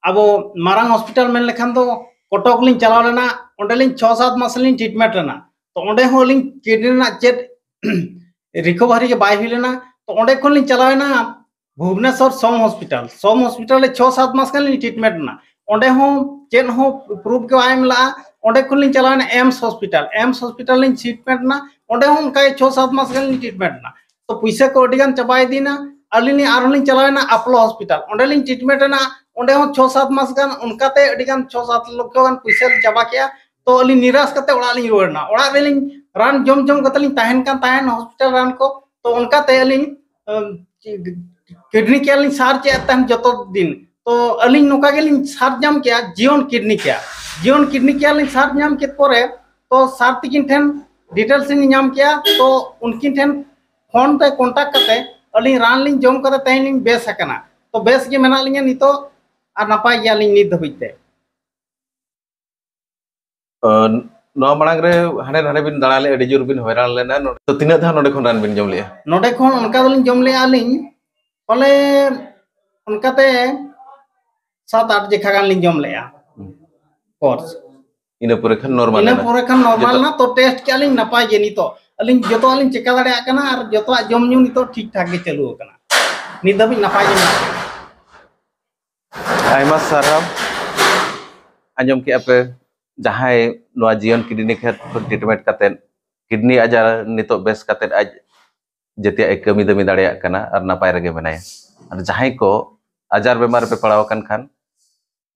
ᱟᱵᱚ ᱢᱟᱨᱟᱝ ᱦᱚᱥᱯᱤᱴᱟᱞ ᱢᱮᱱ ᱞᱮᱠᱷᱟᱱ ᱫᱚ ᱠᱚᱴᱚᱠ ᱞᱤᱧ ᱪᱟᱞᱟᱣ ᱞᱮᱱᱟ, ᱚᱸᱰᱮ ᱞᱤᱧ ᱪᱷᱚ ᱥᱟᱛ ᱢᱟᱥ ᱞᱤᱧ ᱴᱨᱤᱴᱢᱮᱱᱴ ᱞᱮᱱᱟ᱾ ᱛᱚ ᱚᱸᱰᱮ ᱦᱚᱸ ᱟᱹᱞᱤᱧ ᱠᱤᱰᱱᱤ ᱨᱮᱱᱟᱜ ᱪᱮᱫ ᱨᱤᱠᱚᱵᱷᱟᱨᱤ ᱜᱮ ᱵᱟᱭ ᱦᱩᱭ ᱞᱮᱱᱟ᱾ ᱛᱚ ᱚᱸᱰᱮ ᱠᱷᱚᱱ ᱞᱤᱧ ᱪᱟᱞᱟᱣ ᱮᱱᱟ ᱵᱷᱩᱵᱽᱱᱮᱥᱚᱨ ᱥᱚᱢ ᱦᱚᱥᱯᱤᱴᱟᱞ᱾ ᱥᱚᱢ ᱦᱚᱥᱯᱤᱴᱟᱞ ᱨᱮ ᱪᱷᱚ ᱥᱟᱛ ᱢᱟᱥ ᱜᱟᱱ ᱞᱤᱧ ᱴᱨᱤᱴᱢᱮᱱᱴ ᱮᱱᱟ᱾ ᱚᱸᱰᱮ ᱦᱚᱸ ᱪᱮᱫ ᱦᱚᱸ ᱯᱨᱩᱯᱷ ᱜᱮ ᱵᱟᱭ ᱮᱢ ᱞᱮᱫᱼᱟ᱾ ᱚᱸᱰᱮ ᱠᱷᱚᱱ ᱞᱤᱧ ᱪᱟᱞᱟᱣ ᱮᱱᱟ ᱮᱢᱥ ᱦᱚᱥᱯᱤᱴᱟᱞ᱾ ᱮᱢᱥ ᱦᱚᱥᱯᱤᱴᱟᱞ ᱞᱤᱧ ᱴᱨᱤᱴᱢᱮᱱᱴ ᱮᱱᱟ᱾ ᱚᱸᱰᱮ ᱦᱚᱸ ᱚᱱᱠᱟ ᱜᱮ ᱪᱷᱚ ᱥᱟᱛ ᱢᱟᱥ ᱜᱟᱱ ᱞᱤᱧ ᱴᱨᱤᱴᱢᱮᱱᱴ ᱮᱱᱟ᱾ ᱛᱚ ᱯᱩᱭᱥᱟᱹ ᱠᱚ ᱟᱹᱰᱤ ᱜᱟᱱ ᱪᱟᱵᱟ ᱤᱫᱤᱭᱮᱱᱟ᱾ ᱟᱹᱞᱤᱧ ᱞᱤᱧ ᱟᱨᱦᱚᱸ ᱞᱤᱧ ᱪᱟᱞᱟᱣ ᱮᱱᱟ ᱟᱯᱳᱞᱳ ᱦᱚᱥᱯᱤᱴᱟᱞ᱾ ᱚᱸᱰᱮ ᱞᱤᱧ ᱴᱨᱤᱴᱢᱮᱱᱴ ᱮᱱᱟ᱾ ᱚᱸᱰᱮ ᱦᱚᱸ ᱪᱷᱚ ᱥᱟᱛ ᱢᱟᱥ ᱜᱟᱱ ᱚᱱᱠᱟᱛᱮ ᱟᱹᱰᱤ ᱜᱟᱱ ᱪᱷᱚ ᱥᱟᱛ ᱞᱚᱠᱷᱚ ᱜᱟᱱ ᱯᱩᱭᱥᱟᱹ ᱞᱤᱧ ᱪᱟᱵᱟ ᱠᱮᱜᱼᱟ᱾ ᱛᱚ ᱟᱹᱞᱤᱧ ᱱᱤᱨᱟᱥ ᱠᱟᱛᱮ ᱚᱲᱟᱜ ᱞᱤᱧ ᱨᱩᱣᱟᱹᱲ ᱮᱱᱟ᱾ ᱚᱲᱟᱜ ᱨᱮᱞᱤᱧ ᱨᱟᱱ ᱡᱚᱢ ᱡᱚᱢ ᱠᱟᱛᱮ ᱞᱤᱧ ᱛᱟᱦᱮᱱ ᱠᱟᱱ ᱛᱟᱦᱮᱱ ᱦᱚᱥᱯᱤᱴᱟᱞ ᱨᱟᱱ ᱠᱚ᱾ ᱛᱚ ᱚᱱᱠᱟᱛᱮ ᱟᱹᱞᱤᱧ ᱠᱤᱰᱱᱤ ᱠᱮᱭᱟᱨ ᱞᱤᱧ ᱥᱟᱨᱪ ᱮᱫ ᱛᱟᱦᱮᱱ ᱡᱚᱛᱚ ᱫᱤᱱ᱾ ᱛᱚ ᱟᱹᱞᱤᱧ ᱱᱚᱝᱠᱟ ᱜᱮᱞᱤᱧ ᱥᱟᱨᱪ ᱧᱟᱢ ᱠᱮᱜᱼᱟ ᱡᱤᱭᱚᱱ ᱠᱤᱰᱱᱤ ᱠᱮᱭᱟᱨ᱾ ᱡᱤᱭᱚᱱ ᱠᱤᱰᱱᱤ ᱠᱮᱭᱟᱨ ᱞᱤᱧ ᱥᱟᱨᱪ ᱧᱟᱢ ᱠᱮᱫ ᱯᱚᱨᱮ ᱛᱚ ᱥᱟᱨ ᱛᱤᱠᱤᱱ ᱴᱷᱮᱱ ᱰᱤᱴᱮᱞᱥ ᱞᱤᱧ ᱧᱟᱢ ᱠᱮᱜᱼᱟ᱾ ᱛᱚ ᱩᱱᱠᱤᱱ ᱴᱷᱮᱱ ᱯᱷᱳᱱ ᱛᱮ ᱠᱚᱱᱴᱟᱠᱴ ᱠᱟᱛᱮ ᱟᱹᱞᱤᱧ ᱨᱟᱱ ᱞᱤᱧ ᱡᱚᱢ ᱠᱟᱛᱮ ᱛᱮᱦᱮᱧ ᱞᱤᱧ ᱵᱮᱥ ᱟᱠᱟᱱᱟ᱾ ᱛᱚ ᱵᱮᱥ ᱜᱮ ᱢᱮᱱᱟᱜ ᱞᱤᱧᱟ ᱱᱤᱛᱚᱜ ᱟᱨ ᱱᱟᱯᱟᱭ ᱜᱮᱭᱟᱞᱤᱧ ᱱᱤᱛ ᱫᱷᱟᱹᱵᱤᱡ ᱛᱮ᱾ ᱱᱚᱣᱟ ᱢᱟᱲᱟᱝ ᱨᱮ ᱦᱟᱸᱰᱮ ᱱᱟᱰᱮ ᱵᱤᱱ ᱫᱟᱬᱟ ᱞᱮᱫ, ᱟᱹᱰᱤ ᱡᱳᱨ ᱵᱤᱱ ᱦᱚᱭᱨᱟᱱ ᱞᱮᱱᱟ᱾ ᱱᱚᱰᱮ ᱛᱚ ᱛᱤᱱᱟᱹᱜ ᱫᱷᱟᱣ ᱱᱚᱰᱮ ᱠᱷᱚᱱ ᱨᱟᱱ ᱵᱤᱱ ᱡᱚᱢ ᱞᱮᱜᱼᱟ? ᱱᱚᱰᱮ ᱠᱷᱚᱱ ᱚᱱᱠᱟ ᱫᱚᱞᱤᱧ ᱡᱚᱢ ᱞᱮᱜᱼᱟ ᱞᱤᱧ, ᱯᱟᱞᱮ ᱚᱱᱠᱟᱛᱮ ᱥᱟᱛ ᱟᱴ ᱡᱮᱠᱷᱟ ᱜᱟᱱ ᱞᱤᱧ ᱡᱚᱢ ᱞᱮᱜᱼᱟ᱾ ᱦᱩᱸ᱾ ᱠᱳᱨᱥ᱾ ᱤᱱᱟᱹ ᱯᱚᱨᱮ ᱠᱷᱟᱱ ᱱᱚᱨᱢᱟᱞ ᱤᱱᱟᱹ ᱮᱱᱟ? ᱯᱚᱨᱮ ᱠᱷᱟᱱ ᱱᱚᱨᱢᱟᱞ ᱡᱚᱛᱚ ᱮᱱᱟ, ᱛᱚ ᱴᱮᱥᱴ ᱠᱮᱜᱼᱟ ᱞᱤᱧ ᱱᱟᱯᱟᱭ ᱜᱮ᱾ ᱱᱤᱛᱚᱜ ᱟᱹᱞᱤᱧ ᱡᱚᱛᱚᱣᱟᱜ ᱞᱤᱧ ᱪᱮᱠᱟ ᱫᱟᱲᱮᱭᱟᱜ ᱠᱟᱱᱟ ᱟᱨ ᱡᱚᱛᱚᱣᱟᱜ ᱡᱚᱢ ᱧᱩ ᱱᱤᱛᱚᱜ ᱴᱷᱤᱠ ᱴᱷᱟᱠ ᱜᱮ ᱪᱟᱹᱞᱩ ᱟᱠᱟᱱᱟ᱾ ᱱᱤᱛ ᱫᱷᱟᱹᱵᱤᱡ ᱱᱟᱯᱟᱭ ᱜᱮ ᱢᱮᱱᱟᱜ ᱞᱤᱧᱟ᱾ ᱟᱭᱢᱟ ᱥᱟᱨᱦᱟᱣ᱾ ᱟᱸᱡᱚᱢ ᱠᱮᱜᱼᱟ ᱯᱮ, ᱡᱟᱦᱟᱸᱭ ᱱᱚᱣᱟ ᱡᱤᱭᱚᱱ ᱠᱤᱰᱱᱤ ᱠᱷᱮᱛ ᱠᱷᱚᱱ ᱴᱨᱤᱴᱢᱮᱱᱴ ᱠᱟᱛᱮᱫ ᱠᱤᱰᱱᱤ ᱟᱡᱟᱨ ᱱᱤᱛᱚᱜ ᱵᱮᱥ ᱠᱟᱛᱮᱫ ᱟᱡ ᱡᱮᱛᱮᱭᱟᱜ ᱮ ᱠᱟᱹᱢᱤ ᱫᱟᱹᱢᱤ ᱫᱟᱲᱮᱭᱟᱜ ᱠᱟᱱᱟ ᱟᱨ ᱱᱟᱯᱟᱭ ᱨᱮᱜᱮ ᱢᱮᱱᱟᱭᱟ᱾ ᱟᱨ ᱡᱟᱦᱟᱸᱭ ᱠᱚ ᱟᱡᱟᱨ ᱵᱮᱢᱟᱨ ᱨᱮᱯᱮ ᱯᱟᱲᱟᱣ ᱟᱠᱟᱱ ᱠᱷᱟᱱ,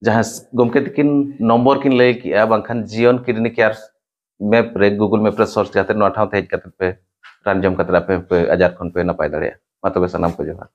ᱡᱟᱦᱟᱸ ᱜᱚᱢᱠᱮ ᱛᱤᱠᱤᱱ ᱱᱚᱢᱵᱚᱨ ᱠᱤᱱ ᱞᱟᱹᱭ ᱠᱮᱜᱼᱟ, ᱵᱟᱝᱠᱷᱟᱱ ᱡᱤᱭᱚᱱ ᱠᱤᱰᱱᱤ ᱠᱮᱭᱟᱨ ᱢᱮᱯ ᱨᱮ, ᱜᱩᱜᱩᱞ ᱢᱮᱯ ᱨᱮ ᱥᱟᱨᱪ ᱠᱟᱛᱮ ᱱᱚᱣᱟ ᱴᱷᱟᱶ ᱛᱮ ᱦᱮᱡ ᱠᱟᱛᱮ ᱯᱮ ᱨᱟᱱ ᱡᱚᱢ ᱠᱟᱛᱮ ᱟᱯᱮ ᱦᱚᱸᱯᱮ ᱟᱡᱟᱨ ᱠᱷᱚᱱ ᱯᱮ ᱱᱟᱯᱟᱭ ᱫᱟᱲᱮᱭᱟᱜᱼᱟ᱾ ᱢᱟ ᱛᱚᱵᱮ ᱥᱟᱱᱟᱢ ᱠᱚ ᱡᱚᱦᱟᱨ᱾